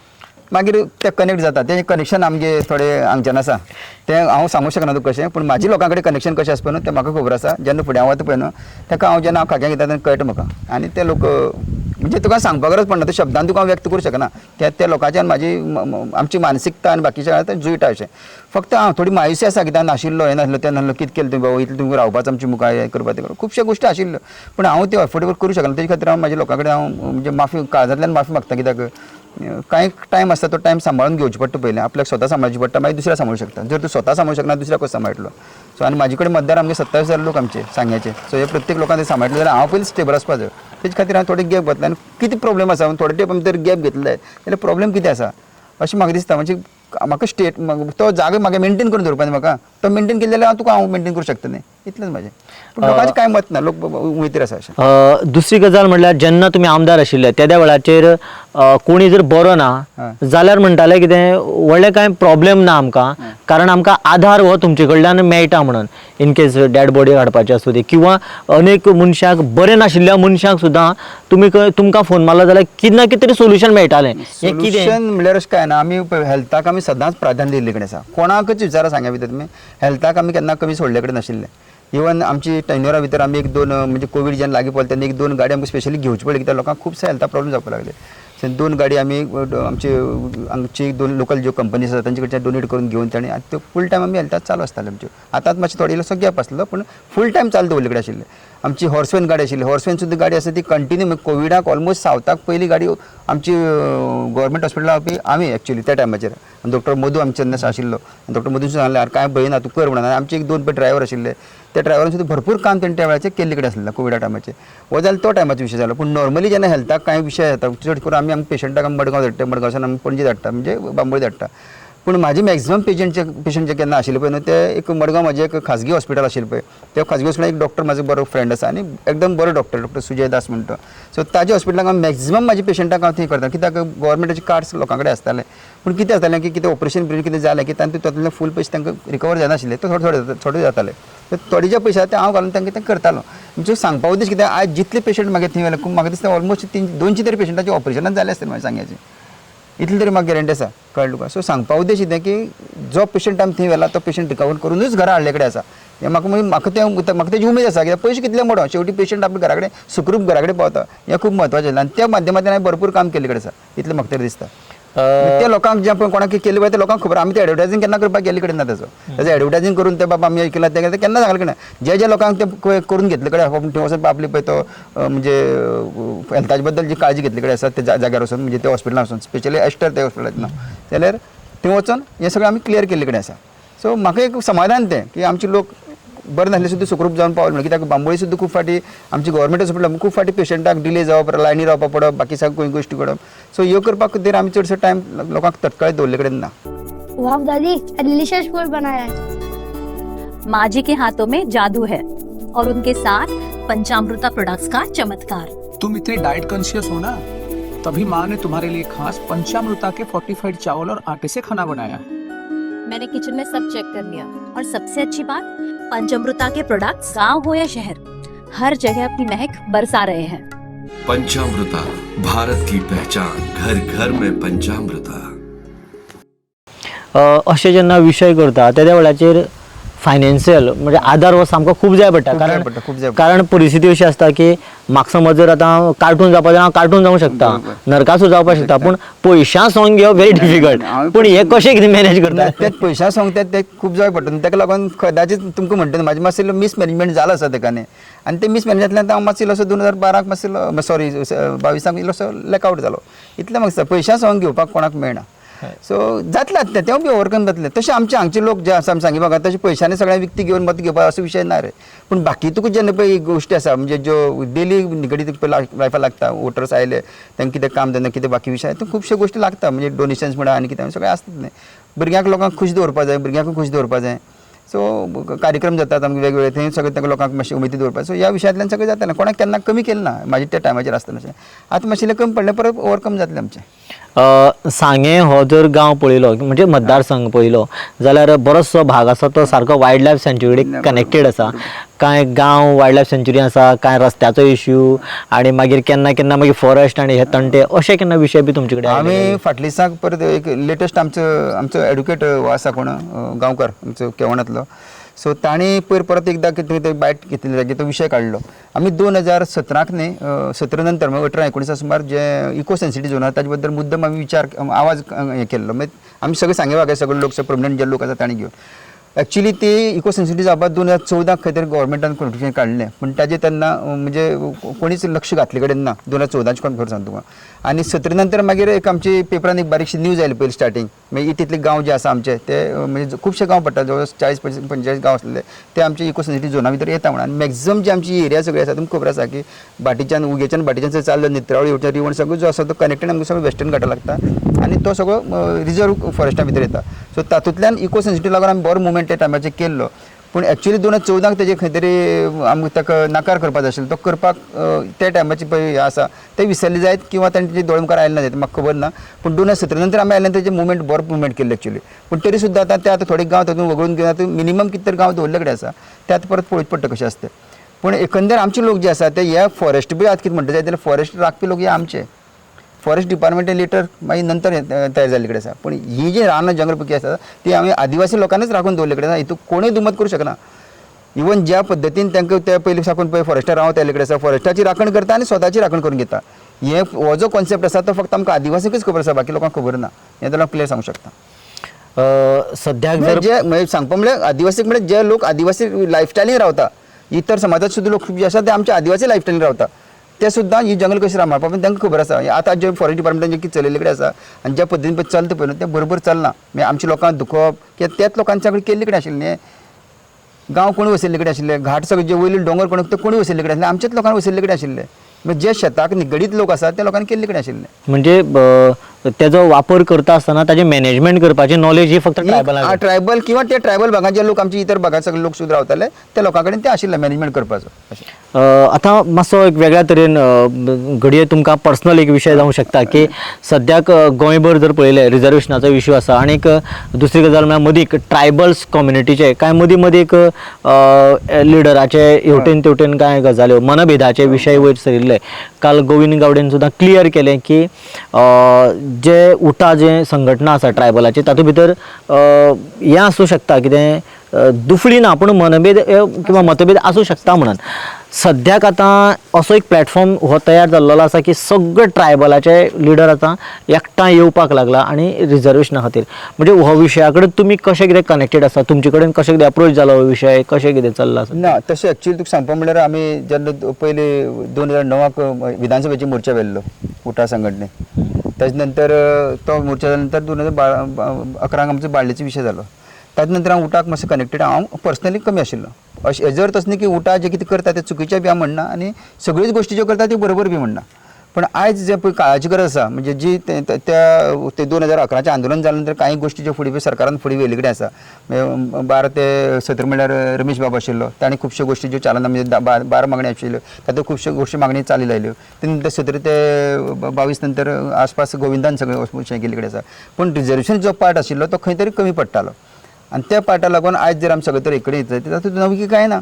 मागीर ते कनेक्ट जाता, तें कनेक्शन आमगे थोडे हांगच्यान आसा तें हांव सांगूंक शकना तुका कशें, पूण म्हाजी लोकां कडेन कनेक्शन कशें आसा पळय न्हू तें म्हाका खबर आसा. जेन्ना फुडें हांव वता पळय न्हू ताका हांव जेन्ना हांव खाक्यां घेता तेन्ना कळटा म्हाका, आनी ते लोक म्हणजे तुका सांगपा गरज पडना, ते शब्दान तुका हांव व्यक्त करूं शकना, त्या लोकांच्यान म्हाजी आमची मानसिकता आनी बाकीच्या तें जुळटा अशें. फक्त हांव थोडी मायूसी आसा कित्याक नाशिल्लो हें नासलो तें नासलो कितें केलें तुमी बाबा इतलें तुमकां रावपाचो आमच्या मुखार हें करपा तें करपा खुबश्यो गोश्टी आशिल्ल्यो, पूण हांव त्यो एफोर्डेबल करूं शकना, तेजे खातीर हांव म्हाज्या लोकां कडेन हांव म्हणजे माफी काळजांतल्यान माफी मागता, कित्याक कांय टायम आसता तो टायम सांबाळून घेवचो पडटा, पयलीं आपल्याक स्वता सांबाळचें पडटा मागीर दुसऱ्या सांबाळूंक शकता. जर तूं स्वता सांबाळूंक शकना दुसऱ्याक कसो सांबाळटलो. सो आनी म्हाजे कडेन मतदार आमगे 27,000 लोक आमचे सांग्याचे, सो हे प्रत्येक लोकांक ते सांबाळटले जाल्यार हांव पयलीं स्टेबल आसपा जाय, तेजे खातीर हांव थोडे गॅप घेतले आनी कितें प्रॉब्लेम आसा थोडे तेंप आमी जर गॅप घेतले जाल्यार प्रॉब्लेम कितें आसा अशें म्हाका दिसता. म्हणजे म्हाका स्टेट तो जागो म्हाका मेनटेन करून दवरपा जाय, म्हाका तो मेनटेन केले जाल्यार हांव तुका हांव मेनटेन करूं शकता न्ही, इतलेंच म्हाजें. पूण लोकांचें कांय मत ना, लोक उमेदीर आसा अशें. दुसरी गजाल म्हणल्यार जेन्ना तुमी आमदार आशिल्ले तेद्या वेळाचेर कोणी जर बरो ना जाल्यार म्हणटाले कितें व्हडलें कांय प्रॉब्लेम ना आमकां, कारण आमकां आधार हो तुमचे कडल्यान मेळटा म्हणून, इन केस डेड बॉडी हाडपाची आसूं दी किंवा अनेक मनशाक बरें नाशिल्ल्या मनशाक सुद्दां तुमी तुमकां फोन मारलो जाल्यार कितें ना कितें तरी सोल्युशन मेळटालें. हें कितें सोल्युशन म्हणल्यार अशें कांय ना, आमी हेल्थाक आमी सदांच प्राधान्य दिल्ले कडेन आसा, कोणाकच विचारा सांगा भितर तुमी हेल्थाक आमी केन्ना कमी सोडले कडेन नाशिल्ले. इवन आमची टेन्युरा भितर आमी 1-2 म्हणजे कोवीड जेन्ना लागीं पडले तेन्ना 1-2 गाडी आमकां स्पेशली घेवची पडली कित्याक लोकांक खुबशे हेल्था प्रॉब्लेम जावपाक लागले. सो 2 गाडी आमी आमचे आमची 2 लोकल ज्यो कंपनीज आसा तांचे कडच्यान डोनेट करून घेवन ताणें आनी त्यो फूल टायम आमी हेल्थाक चालू आसताले आमच्यो. आतांच मातशें थोडे इल्लोसो गॅप आसलो पूण फूल टायम चालू दवरले कडेन आशिल्ले. आमची हॉर्सवेन गाडी आशिल्ली, हॉर्सवेन सुद्दां गाडी आसा ती कंटिन्यू कोविडाक ऑलमोस्ट सावथाक पयली गाडी आमची गव्हर्मेंट हॉस्पिटलां हाडपी आमी एक्चुअली त्या टायमाचेर. डॉक्टर मधू आमचे तेन्ना आशिल्लो, डॉक्टर मधून सांगलें आरे कांय भंय ना तूं कर म्हणून. आमचे 1-2 पळय ड्रायव्हर आशिल्ले, त्या ड्रायव्हरान सुद्दां भरपूर काम तेणें त्या वेळाचेर केल्ले कडेन आसलें कोविडा टायमाचेर. हो जालो तो टायमाचो विशय जालो. पूण नॉर्मली जेन्ना हेल्थाक कांय विशय जाता चड करून आमी आमच्या पेशंटाक आमी मडगांव धाडटा, मडगांवच्यान आमी पणजे धाडटा म्हणजे बांबोळी धाडटा. पूण म्हाजे मॅक्झिमम पेशंट जे केन्ना आशिल्ले पळय न्हू ते एक मडगांव म्हाजें एक खाजगी हॉस्पिटल आशिल्लें पळय, त्या खाजगी हॉस्पिटलान एक डॉक्टर म्हाजो बरो फ्रेंड आसा आनी एकदम बरो डॉक्टर, डॉक्टर सुजय दास म्हणटा. सो ताज्या हॉस्पिटलाक हांव मॅक्झिमम म्हाज्या पेशंटाक हांव थंय करता, कित्याक गव्हर्मेंटाचे कार्ड्स लोकां कडेन आसताले, पूण कितें जातालें की कितें ऑपरेशन बिरेशन कितें जालें की तांकां तातूंतले फूल पयशे तांकां रिकवर जायनाशिल्ले, ते थोडे थोडे थोडे जाताले, थोडे जे पयशे आसा ते हांव घालून तांकां तें करतालो. म्हणजे सांगपा उद्देश कितें, आयज जितले पेशंट म्हागे थंय व्हेले म्हाका दिसता ऑलमोस्ट 200 तरी पेशंटाचे ऑपरेशनां जाले आसतले म्हाज्या सांग्याचे. इतली तरी म्हाका गॅरंटी आसा, कळ्ळें तुका. सो सांगपा उद्देश कितें की जो पेशंट आमी थंय व्हेला तो पेशंट रिकवर करुनूच घरा हाडले कडेन आसा. हें म्हाका मागीर म्हाका तें म्हाका तेजी उमेद आसा कित्याक पयशे कितले मोडो शेवटी पेशंट आपल्या घरा कडेन सुखरूप घरा कडेन पावता, हें खूब म्हत्वाचें आनी त्या माध्यमांतल्यान हांवें भरपूर काम केल्ले कडेन आसा, इतलें म्हाका तरी दिसता. ते लोकांक जे पळय कोणाक केलें पळय ते लोकांक खबर, आमी ते एडवर्टायजींग केन्ना करपाक गेल्ले कडेन ना तेजो, तेजो एडवर्टायजींग करून ते बाबा आमी केलां तें केलां केन्ना सांगले कडेन. जे जे लोकांक ते करून घेतले कडेन आसा थंय वचून आपली पळय तो म्हणजे हेल्थाचे बद्दल जी काळजी घेतली कडेन आसा ते जाग्यार वचून, म्हणजे ते हॉस्पिटलान वचून स्पेशली एस्टर ते हॉस्पिटलांत ना जाल्यार थंय वचून हें सगळें आमी क्लियर केल्ले कडेन आसा. सो म्हाका एक समाधान तें की आमचे लोक बरें नासले सुद्दां सुखरूप जावन पावले म्हणून, कित्याक बांबोळी सुद्दां खूब फावटी आमची गव्हर्मेंट हॉस्पिटल खूब फावटी पेशंटाक डिले जावप, लायनी रावपाक पडप, बाकी सगळ्यो गोश्टी करप. सो ह्यो करपाक खातीर आमी चडसो टायम लोकांक तत्काळ दवरले कडेन ना. वाह दादी, डिलीशियस फूड बनाया है. माँ जी के हाथों में जादू है और उनके साथ पंचामृता प्रोडक्ट्स का चमत्कार. तुम इतने डाइट कॉन्शियस हो ना, तभी माँ ने तुम्हारे लिए खास पंचामृता के फोर्टिफाइड चावल और आटे से खाना बनाया है. मैंने किचन में सब चेक कर लिया और सबसे अच्छी बात, पंचामृता के प्रोडक्ट्स गांव हो या शहर, हर जगह अपनी महक बरसा रहे हैं. पंचामृता, भारत की पहचान, घर घर में पंचामृता. अशें जेन्ना विशय करता तेद्या वेळाचेर फायनेन्शियल म्हणजे आदार हो सामको खूब जाय पडटा, खूब जाय कारण पडटा, खूब जाय पडटा. कारण परिस्थिती अशी आसता की म्हाका समज जर आतां कार्टून जावपा जाय हांव कार्टून जावंक शकता, नरकासूर जावपाक शकता, पूण पयशां सोंग घेवप व्हेरी डिफिकल्ट. हांवें पूण हें कशें कितें मॅनेज करता? ते पयशां सांगतात ते खूब जाय पडटा, ताका लागून कदाचित तुमकां म्हणटा न्हू, म्हाजें मातशें इल्लो मिसमॅनेजमेंट जालो आसा तेका न्ही, आनी ते मिसमॅनेजांतल्यान हांव मातसो इल्लोसो 2012 मातसो इल्लो सॉरी 22 इल्लोसो लॅकआवट जालो. इतलें म्हाका दिसता पयशां सांग घेवपाक कोणाक मेळना. सो जातलें आतां तें बी ओवरकम जातलें. तशें आमचे हांगचे लोक जे आसा आमी सांगी भागात तशें पयशांनी सगळें विकती घेवन मत घेवपाक असो विशय ना रे, पूण बाकी तुका जेन्ना पळय गोश्टी आसा म्हणजे ज्यो डेली निगडीत पळय लायफाक लागता, वोटर्स आयले तांकां कितें काम धंदो कितें बाकी विशय ते खुबश्यो गोश्टी लागता, म्हणजे डोनेशन्स म्हणा आनी कितें सगळें आसता न्ही. भुरग्यांक लोकांक खूश दवरपा जाय, भुरग्यांकूय खूश दवरपा जाय. सो कार्यक्रम जातात आमकां वेगवेगळे, थंय सगळें तांकां लोकांक मातशें उमेदी दवरपाक. सो ह्या विशयांतल्यान सगळें जातालें, कोणाक केन्ना कमी केलें ना म्हाजे त्या टायमाचेर आसतना अशें. आतां मातशें कमी पडलें, परत ओवरकम जातलें आमचें. सांगें हो जर गांव पळयलो म्हणजे मतदारसंघ पळयलो जाल्यार बरोचसो भाग आसा तो सारको वायल्ड लायफ सँच्युरी कनेक्टेड आसा. कांय गांव वायल्ड लायफ सँच्युरी आसा, कांय रस्त्याचो इश्यू आनी मागीर केन्ना केन्ना मागीर फॉरेस्ट आनी हे तंटे अशे केन्ना विशय बी तुमचे कडेन आयले? आमी फाटल्या दिसाक परत एक लेटस्ट आमचो आमचो एडवोकेट हो आसा कोण गांवकार आमचो केवणांतलो, सो ताणें पयर परत एकदां कितें ते बायट घेतली जागी तो विशय काडलो. आमी 2017 न्ही 17 नंतर मागीर 18 19 सुमार जे इको सेन्सिटीव झोन आसा ताजे बद्दल मुद्दम आमी विचार आवाज हें केल्लो. मागीर आमी सगळे सांगे भागा सगळे लोक प्रोमिनंट जे लोक आसा ताणें घेवन एक्चुली ती इको सेन्सिटीव जावपाक 2014 खंय तरी गव्हर्मेंटान नोटिफिकेशन काडलें, पूण ताजें तेन्ना म्हणजे कोणीच लक्ष घातले कडेन ना. 2014 कोण खबर सांगता तुका. आनी 17 नंतर मागीर एक आमची पेपरान एक बारीकशी न्यूज आयली पयली स्टार्टींग, मागीर तितले गांव जे आसा आमचे ते म्हणजे खुबशे गांव पडटा, जवळ 40 45 गांव आसलेले ते आमचे इको सेन्सिटीव झोना भितर येता म्हणून. आनी मॅक्झिमम जी आमची एरिया सगळी आसा तुमकां खबर आसा की भाटीच्यान उगेच्यान भाटीच्यान चाललो नेत्रावळी वयच्या रिवण सगळो जो आसा तो कनेक्टेड आमकां सगळो वेस्टर्न घाटा लागता आनी तो सगळो रिजर्व फॉरेस्टा भितर येता. सो तातूंतल्यान इको सेन्सिटीव लागून आमी बरो मुवमेंट त्या टायमाचेर केल्लो, पूण एक्चुली 2014 तेजे खंय तरी आमकां ताका नाकार करपाक जाय आशिल्लो, तो करपाक त्या टायमाचे पळय हें आसा ते विसरले जायत किंवा तांचे दोळे मुखार आयले ना जायत म्हाका खबर ना. पूण 2017 नंतर आमी आयले तेजें मुवमेंट बरो मुवमेंट केल्लो एक्चुली. पूण तरी सुद्दां आतां ते आतां थोडे गांव तातूंत वगळून घेवन आतां मिनिमम कितें तरी गांव दवरले कडेन आसा ते आतां परत पळोवचें पडटा कशें आसता तें. पूण एकंदर आमचे लोक जे आसा ते ह्या फॉरेस्ट बी आतां कितें म्हणटा जायत जाल्यार फॉरेस्ट राखपी लोक हे आमचे, फॉरेस्ट डिपार्टमेंट लेटर मागीर नंतर तयार जाल्ले कडेन आसा. पूण ही जी रानां जंगल पक्षी आसा ती आमी आदिवासी लोकांनीच राखून दवरले कडेन आसा, हितून कोणूय दुमत करूं शकना. इवन ज्या पद्दतीन तांकां ते पयलीं साकून पळय फॉरेस्टार रावत आयिल्ले कडेन आसा, फॉरेस्टाची राखण करता आनी स्वताची राखण करून घेता. हे हो जो कॉन्सेप्ट आसा तो फक्त आमकां आदिवासीकच खबर आसा, बाकी लोकांक खबर ना. हें जाल्यार हांव क्लियर सांगूंक शकता. सद्याक जर जे म्हणजे सांगपा म्हळ्यार आदिवासीक म्हळ्यार जे लोक आदिवासी लायफस्टायलीन रावता, इतर समाजात सुद्दां लोक जे आसा ते आमच्या आदिवासी लायफस्टायलीन रावता, ते सुद्दां ही जंगल कशें सांबाळपा पण तांकां खबर आसा. आतां जे फॉरेस्ट डिपार्टमेंटान जे कितें चलयल्ले कडेन आसा आनी ज्या पद्दतीन पळय चलता पळय न्हू तें बरोबर चलना. मागीर आमच्या लोकांक दुखोवप कित्याक त्याच लोकांनी सगळें केल्ले कडेन आशिल्लें न्ही, गांव कोणी वसयल्ले कडेन आशिल्ले, घाट सगळे जे वयले दोंगर कोण ते कोणी वसयल्ले कडेन आशिल्ले, आमच्याच लोकांनी वसयल्ले कडेन आशिल्ले. मागीर जे शेताक निगडीत लोक आसा त्या लोकांनी केल्ले कडेन आशिल्ले. म्हणजे तेजो वापर करता आसतना ताजें मॅनेजमेंट करपाची नॉलेज ही फक्त ट्रायबल ट्रायबल किंवा ते ट्रायबल भागांत जे लोक आमचे इतर भागांत सगळे लोक सुद्दां रावताले त्या लोकां कडेन ते आशिल्ले मॅनेजमेंट करपाचो. अशें आतां मातसो एक वेगळ्या तरेन घडये तुमकां पर्सनल एक विशय जावंक शकता की सद्याक गोंयभर जर पळयलें रिजर्वेशनाचो इशू आसा आनी एक दुसरी गजाल म्हळ्यार मदीं ट्रायबल्स कम्युनिटीचे कांय मदीं मदीं एक लिडराचे हेवटेन तेवटेन कांय गजाल्यो मनभेदाचे विशय वयर सरिल्ले. काल गोविंद गावडेन सुद्दां क्लियर केलें की जे उटा जे संघटना आसा ट्रायबलाची तातूंत भितर हें आसूं शकता कितें दुफळी ना पूण मनभेद किंवा मतभेद आसूं शकता म्हणून. सद्याक आतां असो एक प्लॅटफॉर्म हो तयार जाल्लो आसा की सगळे ट्रायबलाचे लिडर आतां एकठांय येवपाक लागला आनी रिजर्वेशना खातीर म्हणजे हो विशया कडेन तुमी कशें कितें कनेक्टेड आसा, तुमचे कडेन कशें कितें अप्रोच जालो हो विशय, कशें कितें चल्लां? ना, तशें एक्चुअली तुका सांगपा म्हणल्यार आमी जेन्ना पयली 2009 विधानसभेची मोर्चा व्हेल्लो उटा संघटने, ताजे नंतर तो मोर्चा जाल्या नंतर 2011 आमचो बाळ्ळीचो विशय जालो. ताजे नंतर हांव उटाक मातसो कनेक्टेड हांव पर्सनली कमी आशिल्लो. अशें हेजो अर्थ असो न्ही की उटा जें कितें करता तें चुकीचें बी हांव म्हणना आनी सगळ्योच गोश्टी ज्यो करता त्यो बरोबर बी म्हणना, पूण आयज जें पळय काळाची गरज आसा म्हणजे जी त्या 2011 आंदोलन जाल्या नंतर कांय गोश्टी ज्यो फुडें सरकारान फुडें व्हेल्ले कडेन आसा. 12 ते 17 म्हणल्यार रमेश बाब आशिल्लो, ताणें खुबश्यो गोश्टी ज्यो चालना म्हणजे 12 मागण्यो आशिल्ल्यो तातूंत खुबश्यो गोश्टी मागणी चाली लायल्यो. ते नंतर 17 ते 22 नंतर आसपास गोविंदान सगळें हें केल्ले कडेन आसा. पूण रिजर्वेशन जो पार्ट आशिल्लो तो खंय तरी कमी पडटालो आनी त्या पार्टा लागून आयज जर आमी सगळे तर एक कडेन येतले तातूंत नवी कांय ना,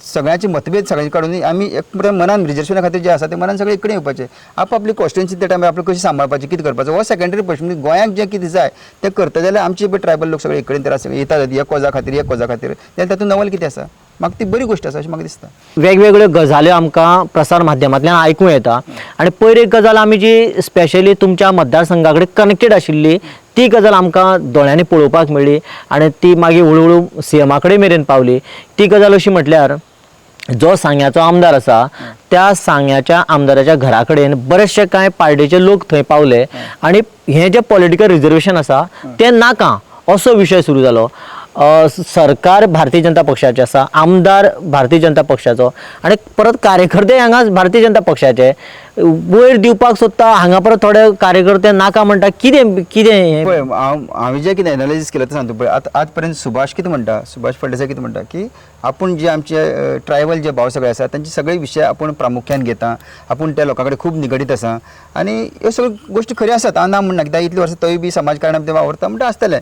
सगळ्यांचे मतभेद सगळ्यांचे काडून आमी एक मनान रिजर्वेशना खातीर जे आसा ते मनान सगळे एक कडेन येवपाचे. आपआपली कॉन्स्टिट्युएन्सी त्या टायमार आपली कशी सांबाळपाची कितें करपाचो हो सेकंडरी प्रश्न. म्हणजे गोंयांक जें कितें जाय तें करता जाल्यार आमचे पळय ट्रायबल लोक सगळे एक कडेन तर आसा येतात ह्या कोजा खातीर ह्या कोजा खातीर, जाल्यार तातूंत नवल कितें आसा? म्हाका ती बरी गोश्ट आसा अशें म्हाका दिसता. वेगवेगळ्यो गजाल्यो आमकां प्रसार माध्यमांतल्यान आयकूं येता आनी पयर एक गजाल आमी जी स्पेशली तुमच्या मतदारसंघा कडेन कनेक्टेड आशिल्ली ती गजाल आमकां दोळ्यांनी पळोवपाक मेळ्ळी आनी ती मागीर हळू सीएमा कडेन मेरेन पावली. ती गजाल अशी म्हटल्यार जो सांग्याचो आमदार आसा त्या सांग्याच्या आमदाराच्या घरा कडेन बरेचशे कांय पार्टेचे लोक थंय पावले आनी हें जें पॉलिटिकल रिजर्वेशन आसा तें नाका असो विशय सुरू जालो. सरकार भारतीय जनता पक्षाचे आसा, आमदार भारतीय जनता पक्षाचो आनी परत कार्यकर्ते हांगा भारतीय जनता पक्षाचे वयर दिवपाक सोदता, हांगा परत थोडे कार्यकर्ते नाका म्हणटा. कितें कितें पळय हांव हांवें जें कितें एनालिसीस केलां तें सांगता. पळय आतां आज पर्यंत सुभाष कितें म्हणटा, सुभाष फळदेसाय कितें म्हणटा की आपूण जे आमचे ट्रायबल जे भाव सगळे आसा तांचे सगळे विशय आपूण प्रामुख्यान घेता, आपूण त्या लोकां कडेन खूब निगडीत आसा आनी ह्यो सगळ्यो गोश्टी खऱ्यो आसात. हांव ना म्हणना कित्याक इतलीं वर्सां तोय बी समाजकारणान ते वावुरता म्हणटा आसतलें.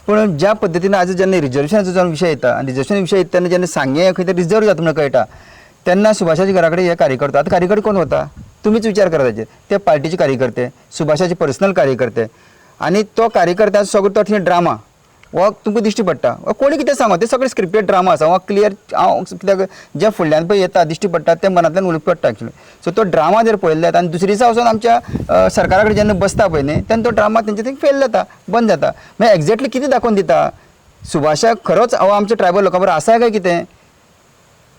पूण ज्या पद्दतीन आज जेन्ना रिजर्वेशनाचो जेन्ना विशय येता आनी रिजर्वेशन विशय येता तेन्ना जेन्ना सांगें खंय तरी रिजर्व जाता म्हणून कळटा तेन्ना सुभाषाच्या घरा कडेन हे कार्यकर्ते आतां कार्यकर्ते कोण वता तुमीच विचार करा ताचेर. ते पार्टीचे कार्यकर्ते, सुभाषाचे पर्सनल कार्यकर्ते आनी तो कार्यकर्ता सगळो तो थंय ड्रामा हो तुमकां दिश्टी पडटा. कोणी कितें सांगो ते सगळे स्क्रिप्टेड ड्रामा आसा हो क्लियर. हांव कित्याक जे फुडल्यान पळय येता दिश्टी पडटा ते मनांतल्यान उलोवप पडटा एक्चुअली. सो तो ड्रामा जर पळयलो जाता आनी दुसरे दिसा वचून आमच्या सरकारा कडेन जेन्ना बसता पळय न्ही तेन्ना तो ड्रामा तेंचे थंय फेल जाता, बंद जाता. मागीर एक्झॅक्टली कितें दाखोवन दिता सुभाषाक खरोच हो आमच्या ट्रायबल लोकां बरोबर आसा काय कितें,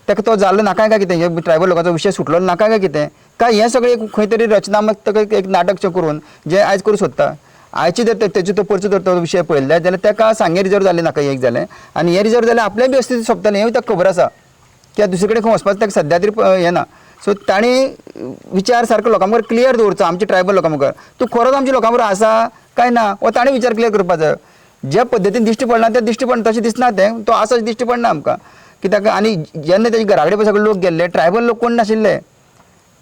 ताका तो जाल्लो नाका काय कितें, हे ट्रायबल लोकांचो विशय सुटलो नाका काय कितें, काय हें सगळें एक खंय तरी रचनात्मक एक नाटक करून जें आयज करूं सोदता. आयचे जर तेचो तो परचो जर तो विशय पळयलो जाल्यार ताका सांगें रिजर्व जालें नाका एक जालें आनी हें रिजर्व जाल्यार आपलें बी अस्तित्व सोंपतलें हेंवूय ताका खबर आसा कित्याक दुसरे कडेन खंय वचपाचें ताका सद्या तरी हें ना. सो ताणें विचार सारको लोकां मुखार क्लियर दवरचो, आमच्या ट्रायबल लोकां मुखार तूं खरोच आमच्या लोकां बरोबर आसा काय ना हो ताणें विचार क्लियर करपाक जाय. ज्या पद्दतीन दिश्टी पडना त्या दिश्टी पडना तशें दिसना तें, तो आसा दिश्टी पडना आमकां कित्याक. आनी जेन्ना तेजे घरा कडेन सगळे लोक गेल्ले ट्रायबल लोक कोण नाशिल्ले,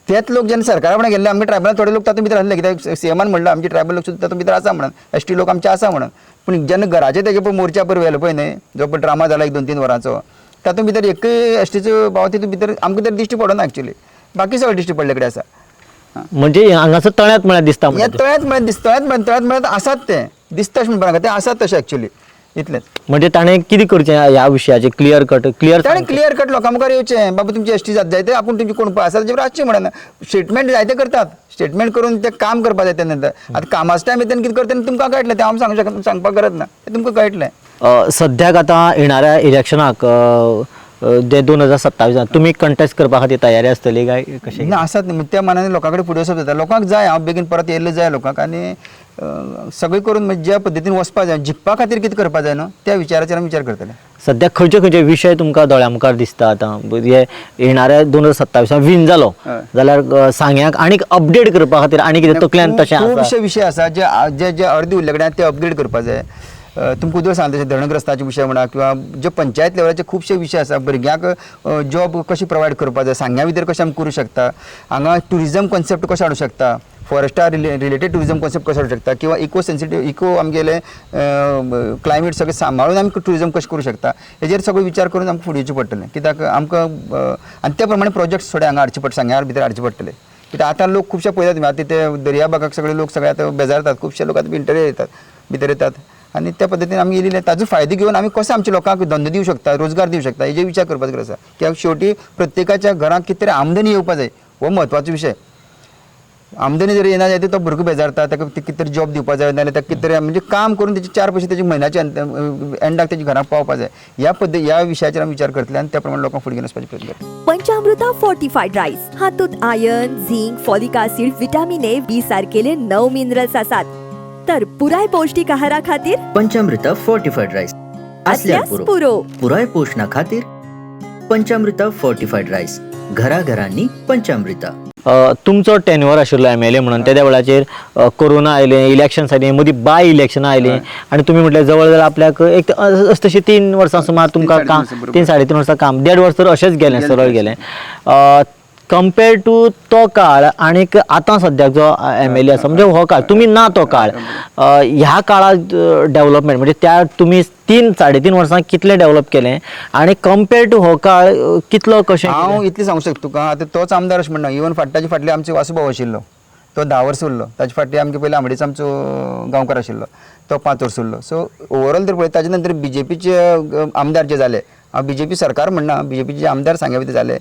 तेच लोक जेन्ना सरकारा फुडें गेल्ले आमगे ट्रायबलान थोडे लोक तातूंत भितर आसले कित्याक सीएमान म्हणलां आमचे ट्रायबल लोक सुद्दां तातूंत भितर आसा म्हणून, एस टी लोक आमचे आसा म्हणून. पूण जेन्ना घराचे तेजे पळय मोर्चा पळय व्हेलो पळय न्ही जो पळय ड्रामा जाला 1-2-3 वरांचो तातूंत भितर एकय एस टीचो भाव तितूंत भितर आमकां तर दिश्टी पडना एक्चुअली, बाकी सगळें दिश्टी पडले कडेन आसा. म्हणजे हांगासर तळ्यांत म्हळ्यार दिसता, हें तळ्यांत म्हळ्यार दिसता, तळ्यांत म्हळ्यार आसात ते दिसता अशें म्हणपाक नाका, ते आसात तशें एक्चुअली इतलेंच. म्हणजे ताणें कितें करचें ह्या विशयाचें क्लियर कट क्लियर ताणें क्लियर कट लोकां मुखार येवचें, बाबा तुमची एस टी जात जायते आपूण तुमची कोण आसा ताचे बरोबर आसचें म्हणून स्टेटमेंट जायते करतात, स्टेटमेंट करून ते काम करपाक जाय. तेन्ना आतां कामाचो टायम येता कितें करता तुमकां कळटलें, तें हांव सांगूंक शकना, सांगपाक गरज ना, तें तुमकां कळटलें. सद्याक आतां येणाऱ्या इलेक्शनाक जे 2027 तुमी कंटेस्ट करपा खातीर तयारी आसतली काय कशें? ना आसात न्ही, त्या मानान लोकां कडेन फुडें वचप जाता, लोकांक जाय हांव बेगीन परत येयल्लें जाय लोकांक आनी सगळें करून म्हणजे ज्या पद्दतीन वचपा जाय जिखपा खातीर कितें करपा जाय न्हू त्या विचाराचेर आमी विचार करतले. सद्याक खंयचे खंयचे विशय तुमकां दोळ्या मुखार दिसता आतां हे येणाऱ्या 2027 विन जालो जाल्यार सांग्याक आनीक अपडेट करपा खातीर आनी कितें तकल्यान तशें आसा? खुबशे विशय आसा जे जे जे अर्दे उरले कडेन ते अपग्रेड करपा जाय. तुमकां उदक सांगता तशें धरणग्रस्ताचे विशय म्हणा किंवा जे पंचायत लेवलाचे खुबशे विशय आसा, भुरग्यांक जॉब कशें प्रोवायड करपा जाय, सांग्या भितर कशें आमी करूं शकता, हांगा ट्युरिजम कॉन्सेप्ट कशें हाडूं शकता, फॉरेस्टा रिलेटेड ट्युरिजम कॉन्सेप्ट कसो हाडूं शकता किंवा इको सेन्सिटीव इको आमगेले क्लायमेट सगळें सांबाळून आमी ट्युरिजम कशें करूं शकता हेजेर सगळो विचार करून आमकां फुडें येवचें पडटलें. कित्याक आमकां आनी त्या प्रमाणे प्रोजेक्ट्स थोडे हांगा हाडचे पडटले, सांग्यार भितर हाडचे पडटले. कित्याक आतां लोक खुबशे पळयतात तुमी आतां ते दर्या भागाक सगळे लोक सगळे आतां बेजारतात, खुबशे लोक आतां इंटरियर येतात, भितर येतात आनी त्या पद्दतीन आमी येयलेले ताजो फायदो घेवन आमी कसो आमच्या लोकांक धंदो दिवं शकता, रोजगार दिवं शकता हेजेर विचार करपाचो गरज आसा. कित्याक शेवटी प्रत्येकाच्या घरांत कितें तरी आमदनी येवपा जाय, हो म्हत्वाचो विशय. आमदनी जर येना जायत तो भुरगो बेजारता, ताका कितें तरी जॉब दिवपा जाय, नाजाल्यार ताका कितें तरी म्हणजे काम करून तेचे 4 पयशे तेजे म्हयन्याचे एंडाक तेजे घराक पावपा जाय. ह्या पद्दती ह्या विशयाचेर आमी विचार करतले आनी त्या प्रमाणे लोकांक फुडें घेवन वचपाचे प्रयत्न करतले. पंचामृता फोर्टिफाईड राईस हातूंत iron, zinc, folic acid, vitamin A, B सारकेले 9 minerals आसात. तर पुराय पौष्टिक आहारा खातीर पंचामृता फोर्टिफाईड राईस असल्यास पुरो. पुराय पोषणा खातीर पंचामृता फोर्टिफाईड राईस, घराघरांनी पंचामृता. तुमचो टेन्युअर आशिल्लो एम एल ए म्हणून, तेद्या वेळाचेर कोरोना आयलें, इलेक्शन्स आयलीं, मदीं बाय इलेक्शनां आयलीं आनी तुमी म्हटल्यार जवळ जवळ आपल्याक एक तशी 3 वर्सां सुमार तुमकां काम, 3 साडे 3 वर्सां काम, 1.5 वर्स तर अशेंच गेलें, सरळ गेलें. कंपेर्ड टू तो काळ आनीक आतां सद्याक जो एम एल ए आसा, म्हणजे हो काळ तुमी ना तो काळ, ह्या काळांत डेवलपमेंट म्हणजे त्या तुमी 3 साडे 3 वर्सां कितलें डेवलप केलें आनी कंपेर्ड टू हो काळ कितलो कशें? हांव इतलें सांगूंक शकता तुका, आतां तोच आमदार अशें म्हणना, इवन ताजे फाटले आमचे वासुभाऊ आशिल्लो तो 10 वर्सां उरलो, ताजे फाटली आमगे पयलीं आंबडेचो आमचो गांवकार आशिल्लो तो 5 वर्सां उरलो. सो ओवरऑल जर पळयता ताजे नंतर बीजेपीचे आमदार जे जाले, हांव बीजेपी सरकार म्हणना, बीजेपीचे जे आमदार सांग्या भितर जाले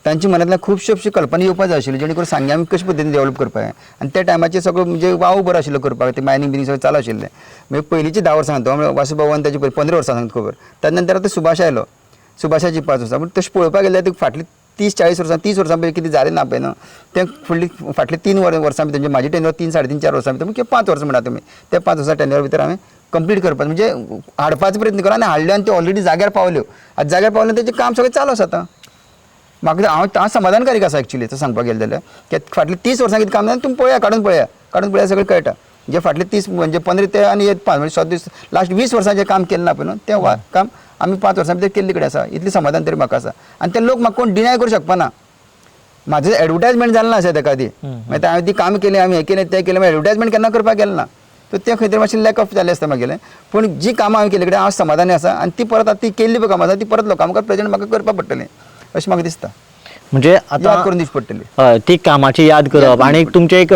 तांच्या मनांतल्यान खुबश्यो अश्यो कल्पना येवपा जाय आशिल्ल्यो जेणे करून सांग्या आमी कशे पद्दतीन डेवलप करपाक जाय. आनी त्या टायमाचेर सगळो म्हणजे वाव बरो आशिल्लो करपाक, ते मायनींग बिनींग सगळें चालू आशिल्लें. मागीर पयलींची 10 वर्सां सांगता हांव, वासुबाबान ताजे पयलीं 15 वर्सां सांगता खबर, ताजे नंतर आतां सुभाष आयलो, सुभाषाची 5 वर्सां. पूण तशें पळोवपाक गेल्यार ती फाटलीं 30-40 वर्सां, 30 वर्सां पयलीं कितें जालें ना पळय न्हू, तें फुडली फाटलीं 3 वर्सां भितर, म्हणजे म्हाजी टेन्युअर 3 साडे 3 4 वर्सां भितर, किंवा 5 वर्सां म्हणा तुमी, त्या 5 वर्सां टेन्युअर भितर हांवें कंप्लीट करपाक म्हणजे हाडपाचो प्रयत्न केलो आनी हाडल्यो आनी त्यो ऑलरेडी जाग्यार पावल्यो. आतां जाग्यार पावल्यो तेजें काम सगळें चालू आसा. आतां म्हाका हांव हांव समाधानकारीक आसा एक्चुली तशें सांगपाक गेलें जाल्यार, कित्याक फाटलीं 30 वर्सां कितें काम जालें तुमी पळया, काडून पळया, काडून पळया सगळें कळटा. जे फाटले 30 म्हणजे 15 ते आनी 5 म्हणजे 7 दीस लास्ट 20 वर्सां जें काम केलें ना पळय न्हू तें काम आमी 5 वर्सां भितर केल्ले कडेन आसा, इतलें समाधान तरी म्हाका आसा. आनी ते लोक म्हाका कोण डिनाय करूं शकपाना, म्हाजें एडवर्टायजमेंट जालें ना अशें तेका ती, मागीर हांवें ती कामां केलीं, हांवें हें केलें तें केलें, मागीर एडवर्टायजमेंट केन्ना करपाक गेलें ना, सो तें खंय तरी मातशें लॅक ऑफ जालें आसता म्हागेलें. पूण जी कामां हांवें केल्ली कडेन हांव समाधानी आसा आनी ती परत आतां ती केल्ली पळय कामां आसा ती परत लोकां मुखार प्रेजेंट म्हाका करपाक पडटलें अशें म्हाका दिसता. म्हणजे आतां याद करून दिवची पडटली, हय, ती कामाची याद करप आनी तुमचें एक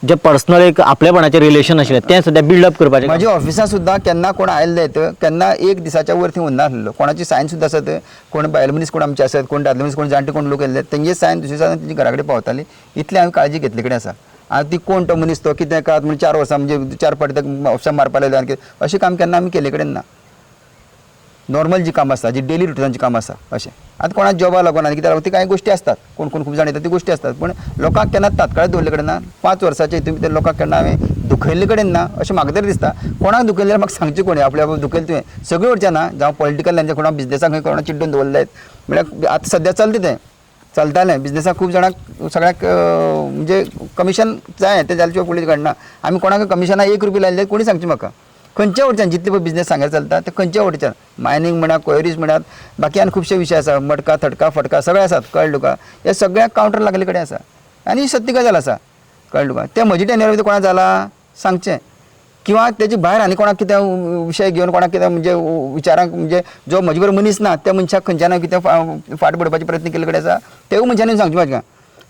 जें पर्सनल एक आपलेपणाचें रिलेशन आशिल्लें तें सद्या बिल्डअप करपाचें. म्हज्या ऑफिसांत सुद्दां केन्ना कोण आयले तर केन्ना एक दिसाच्या वयर थंय उरनासलो, कोणाची सायन सुद्दां आसत, कोण बायल मनीस कोण आमचे आसत, कोण दादले मनीस कोण जाणटे कोण लोक येयल्ले तेंगे सायन दुसरे दिसा तेंच्या घरा कडेन पावताली, इतली हांवें काळजी घेतली कडेन आसा. आनी ती कोण तो मनीस तो कितें कात म्हण 4 वर्सां म्हणजे 4 फावटी ताका ऑफिसान मारपाक लायलो आनी अशें काम केन्ना आमी केल्ले कडेन ना. नॉर्मल जी कामां आसता, जी डेली रुटिनाची कामां आसा अशें. आतां कोणाक जॉबा लागून आनी कित्याक लागून ती कांय गोश्टी आसतात, कोण कोण खूब जाण येता ती गोश्टी आसतात, पूण लोकांक केन्ना तात्काळ दवरले कडेन ना. 5 वर्साचे हितून भितर लोकांक केन्ना हांवें दुखयल्ले कडेन ना अशें म्हाका तरी दिसता. कोणाक दुखयलें जाल्यार म्हाका सांगचें कोणी आपल्या दुखयलें तुवें सगळें वटच्यान ना, जावं पॉलिटिकल लायन कोणाक बिजनेसाक खंय कोणाक चिड्डून दवरले म्हळ्यार आतां सद्या चलता तें चलतालें बिजनेसाक खूब जाणांक सगळ्यांक म्हणजे कमिशन जाय तें जाल्या शिवाय फुडें घडना. आमी कोणाक कमिशनाक 1 रुपया लायले कोणी सांगचें म्हाका, खंयच्या वटच्यान जितले पळय बिजनेस सांग्यार चलता ते खंयच्या वटच्यान मायनींग म्हणा, कोयरीज म्हणात, बाकी आनी खुबशे विशय आसा, मटका थटका फटका सगळे आसात, कळ्ळें तुका, हे सगळ्याक कावंटर लागले कडेन आसा आनी ही सत्य गजाल आसा, कळ्ळें तुका. तें म्हजे टेन्युअर भितर कोणाक जालां सांगचें, किंवा तेजे भायर आनी कोणाक कितें विशय घेवन कोणाक कितें म्हणजे विचारांक म्हणजे जो म्हजे बरोबर मनीस ना त्या मनशाक खंयच्यान कितें फाट पडपाचे प्रयत्न केल्ले कडेन आसा तेवूय मनशांनी सांगचें म्हाका.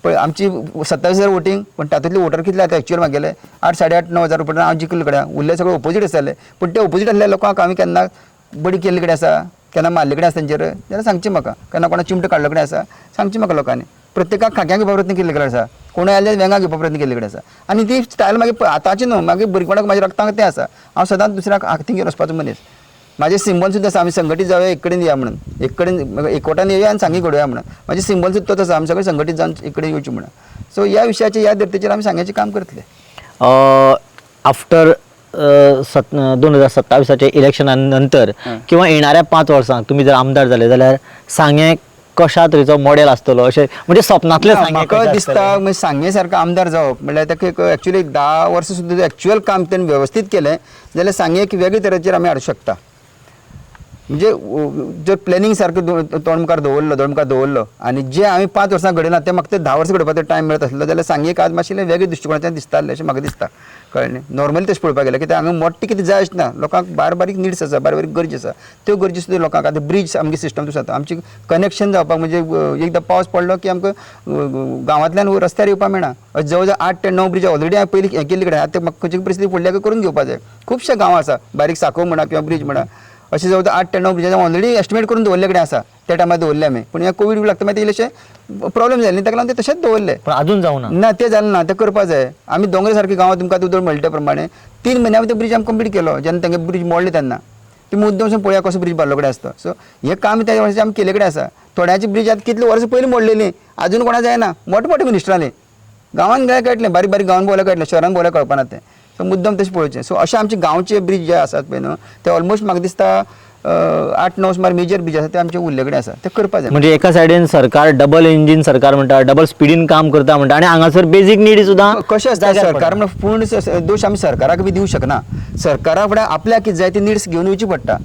पळय आमची 27,000 वोटींग, पूण तातूंतले वोटर कितले आतां एक्चुअल म्हागेले 8 साडे 8 9 हजार रुपया हांव जिखले कडेन, उरले सगळे ओपोजीट आसताले, पूण ते ओपोजीट आसल्या लोकांक हांवें केन्ना बडी केल्ले कडेन आसा, केन्ना मारले कडेन आसा तेंचेर जाल्यार सांगचें म्हाका, केन्ना कोणा चिमटो काडलो कडेन आसा सांगचें म्हाका लोकांनी. प्रत्येकाक खाक्यांक घेवपा प्रयत्न केल्ले कडेन आसा, कोणूय आयले वेंगा घेवपा प्रयत्न केल्ले कडेन आसा. आनी ती स्टायल मागीर आतांची न्हू, मागीर भुरगेपणाक म्हाज्या रक्तांक तें आसा, हांव सदांच दुसऱ्याक हातीन घेवन वचपाचो मनीस. म्हाजें सिंबल सुद्दां आसा, आमी संघटीत जावया एक कडेन या म्हणून, एक कडेन एकवटान येवया आनी सांगे घडोवया म्हणून, म्हाजें सिंबल सुद्दां तोच आसा, आमी सगळे संघटीत जावन एक कडेन येवचें म्हणून. सो ह्या विशयाचेर ह्या धर्तेचेर आमी सांग्याचें काम करतले. आफ्टर 2027 इलेक्शना नंतर किंवा येणाऱ्या 5 वर्सांक तुमी जर आमदार जाले जाल्यार सांगें कशा तरेचो मॉडेल आसतलो अशें म्हणजे सपनांतलें सांगें म्हाका दिसता म्हणजे सांगें सारको आमदार जावप म्हणल्यार ताका एक एक्चुअली 10 वर्सां सुद्दां एक्चुअल काम तेणें वेवस्थीत केलें जाल्यार सांगें एक वेगळे तरेचेर आमी हाडूंक शकता. म्हणजे जर प्लॅनिंग सारकें तोंड मुखार दवरलो, दोळ मुखार दवरलो आनी जे आमी 5 वर्सां घडयना ते म्हाका ते 10 वर्सां घडोवपाचो टायम मेळत आसलो जाल्यार सांगेक आज मातशें वेगळे दृश्टिकोणाच्यान दिसतालें अशें म्हाका दिसता. कळ्ळें न्ही? नॉर्मली तशें पळोवपाक गेल्यार कित्याक हांगा मोठें कितें जाय अशें ना, लोकांक बारीक बारीक निड्स आसा, बारीक बारीक गरज आसा, त्यो गरजी सुद्दां लोकांक आतां ब्रीज आमगे सिस्टम तशें जाता, आमचें कनेक्शन जावपाक म्हणजे एकदां पावस पडलो की आमकां गांवांतल्यान रस्त्यार येवपाक मेळना. जवळ जवळ 8 ते 9 ब्रिज ऑलरेडी हांवें पयलीं हें केल्ले कडेन आतां म्हाका खंयची परिस्थिती फुडल्या करून घेवपाक जाय. खुबशे गांव आसा बारीक साको म्हणा किंवा ब्रीज म्हणा अशें जवळ जवळ 8 ते 9 ब्रिज ऑलरेडी एस्टिमेट करून दवरले कडेन आसा, त्या टायमार दवरले आमी. पूण ह्या कोवीड लागता मागीर इल्लेशे प्रॉब्लेम जाले न्ही, ताका लागून ते तशेंच दवरले. पण अजून जावना ना, ते जालें ना, ते करपा जाय. आमी दोंगर सारके गांवांत तुमकां उदक मेळटा त्या प्रमाणे 3 म्हयन्या भितर ब्रिज आमी कंप्लीट केलो. जेन्ना तेंगे ब्रिज मोडले तेन्ना तुमी मुद्दम वचून पळया कसो ब्रिज बांदलो कडेन आसता. सो हें काम त्या वर्सा आमी केल्ले कडेन आसा. थोड्यांची ब्रिज आतां कितले वर्सां पयलीं मोडलेली अजून कोणा जायना, मोठे मोठे मिनिस्टरांनी गांवांत गेल्यार कळटलें, बारीक बारीक गांवांत भोंवल्यार कळटलें, शहरान भोंवल्यार कळपाना तें. सो मुद्दम तशें पळोवचें. सो अशें आमचे गांवचे ब्रिज जे आसात पळय न्हू ते ऑलमोस्ट म्हाका दिसता 8-9 सुमार मेजर ब्रिज आसा ते आमचे उरले कडेन आसा, ते करपा जाय. म्हणजे एका सायडीन सरकार डबल इंजीन सरकार म्हणटा, डबल स्पिडीन काम करता म्हणटा आनी हांगासर बेजीक नीड सुद्दां कशें आसता सरकार म्हणून पूर्ण दोश आमी सरकाराक बी दिवं शकना. सरकारा फुडें आपल्याक कितें जाय ती निड्स घेवन वयची पडटा.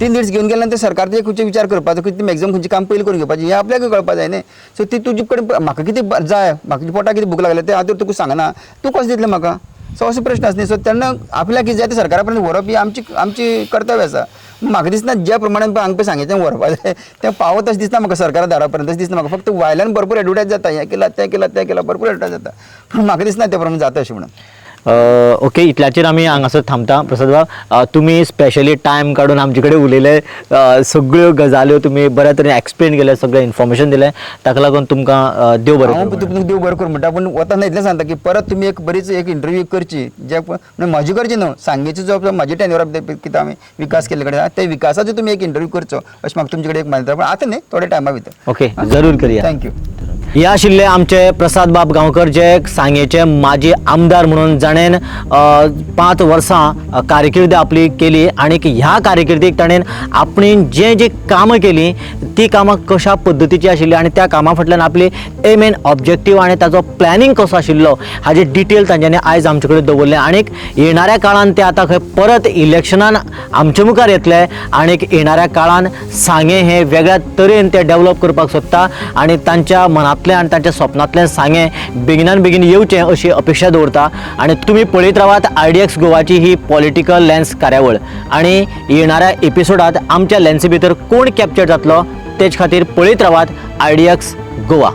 ती निड्स घेवन गेल्या नंतर सरकार ते खंयचे विचार करपाचो की ती मॅक्झिमम खंयची काम पयलीं करून घेवपाचें हें आपल्याक कळपा जाय न्ही. सो ती तुजे कडेन म्हाका कितें जाय, म्हाका पोटाक कितें भूक लागल्या तें हांव तर तुका सांगना, तूं कशें दितलें म्हाका? सो असो प्रश्न आसा न्ही. सो तेन्ना आपल्याक कितें जाय तें सरकारा पर्यंत व्हरप ही आमची आमची कर्तव्य आसा. म्हाका दिसना ज्या प्रमाणे हांगा पळय सांगेचें व्हरपा जाय तें पावत अशें दिसना म्हाका सरकारा दारा पर्यंत, अशें दिसना म्हाका. फक्त वयल्यान भरपूर एडवर्टायज जाता, हें केलां तें केलां तें केलां, भरपूर एडवर्टायज जाता, पूण म्हाका दिसना त्या प्रमाणे जाता अशें म्हणून. ओके, इतल्याचेर आमी हांगासर थांबता. प्रसाद बाब, तुमी स्पेशली टायम काडून आमचे कडेन उलयले, सगळ्यो गजाल्यो तुमी बऱ्या तरेन एक्सप्लेन केले, सगळें इन्फॉर्मेशन दिलें, ताका लागून तुमकां देव बरें हांव तुमकां देव बरें करूं म्हणटा. पूण वतना इतलें सांगता की परत तुमी एक बरीच एक इंटरव्यू करची, जे म्हजी करची न्हू, सांगेची जो म्हजी टेन्युअर कितें आमी विकास केल्ले कडेन त्या विकासाचो तुमी एक इंटरव्यू करचो अशें म्हाका तुमचे कडेन एक मानता. पूण आतां न्ही, थोड्या टायमा भितर. ओके, जरूर करया. Thank you. हे आशिल्ले आमचे प्रसाद बाब गांवकर, जे सांगेचे माजी आमदार म्हणून जाणेन 5 वर्सां कारकिर्द आपली केली आनी ह्या कारकिर्दीक ताणें आपणे जे जे कामां केलीं ती कामां कशा पद्दतीची आशिल्ली आनी त्या कामां फाटल्यान आपली एम एन ऑब्जेक्टीव आनी ताचो प्लॅनिंग कसो आशिल्लो हाजे डिटेल तांच्यांनी आयज आमचे कडेन दवरलें. आनी येणाऱ्या काळान ते आतां खंय परत इलेक्शनान आमचे मुखार येतले आनी येणाऱ्या काळान सांगें हें वेगळ्या तरेन ते डेवलप करपाक सोदता आनी तांच्या मनांतलें आनी तांच्या स्वप्नांतलें सांगें बेगिनान बेगीन येवचें अशी अपेक्षा दवरता. आनी तुमी पळयत रावात आरडीएक्स गोवाची ही पॉलिटिकल लेन्स कार्यावळ आनी येणाऱ्या एपिसोडांत आमच्या लेन्सी भितर कोण कॅप्चर जातलो तेच खातीर पळयत रावात आरडीएक्स गोवा.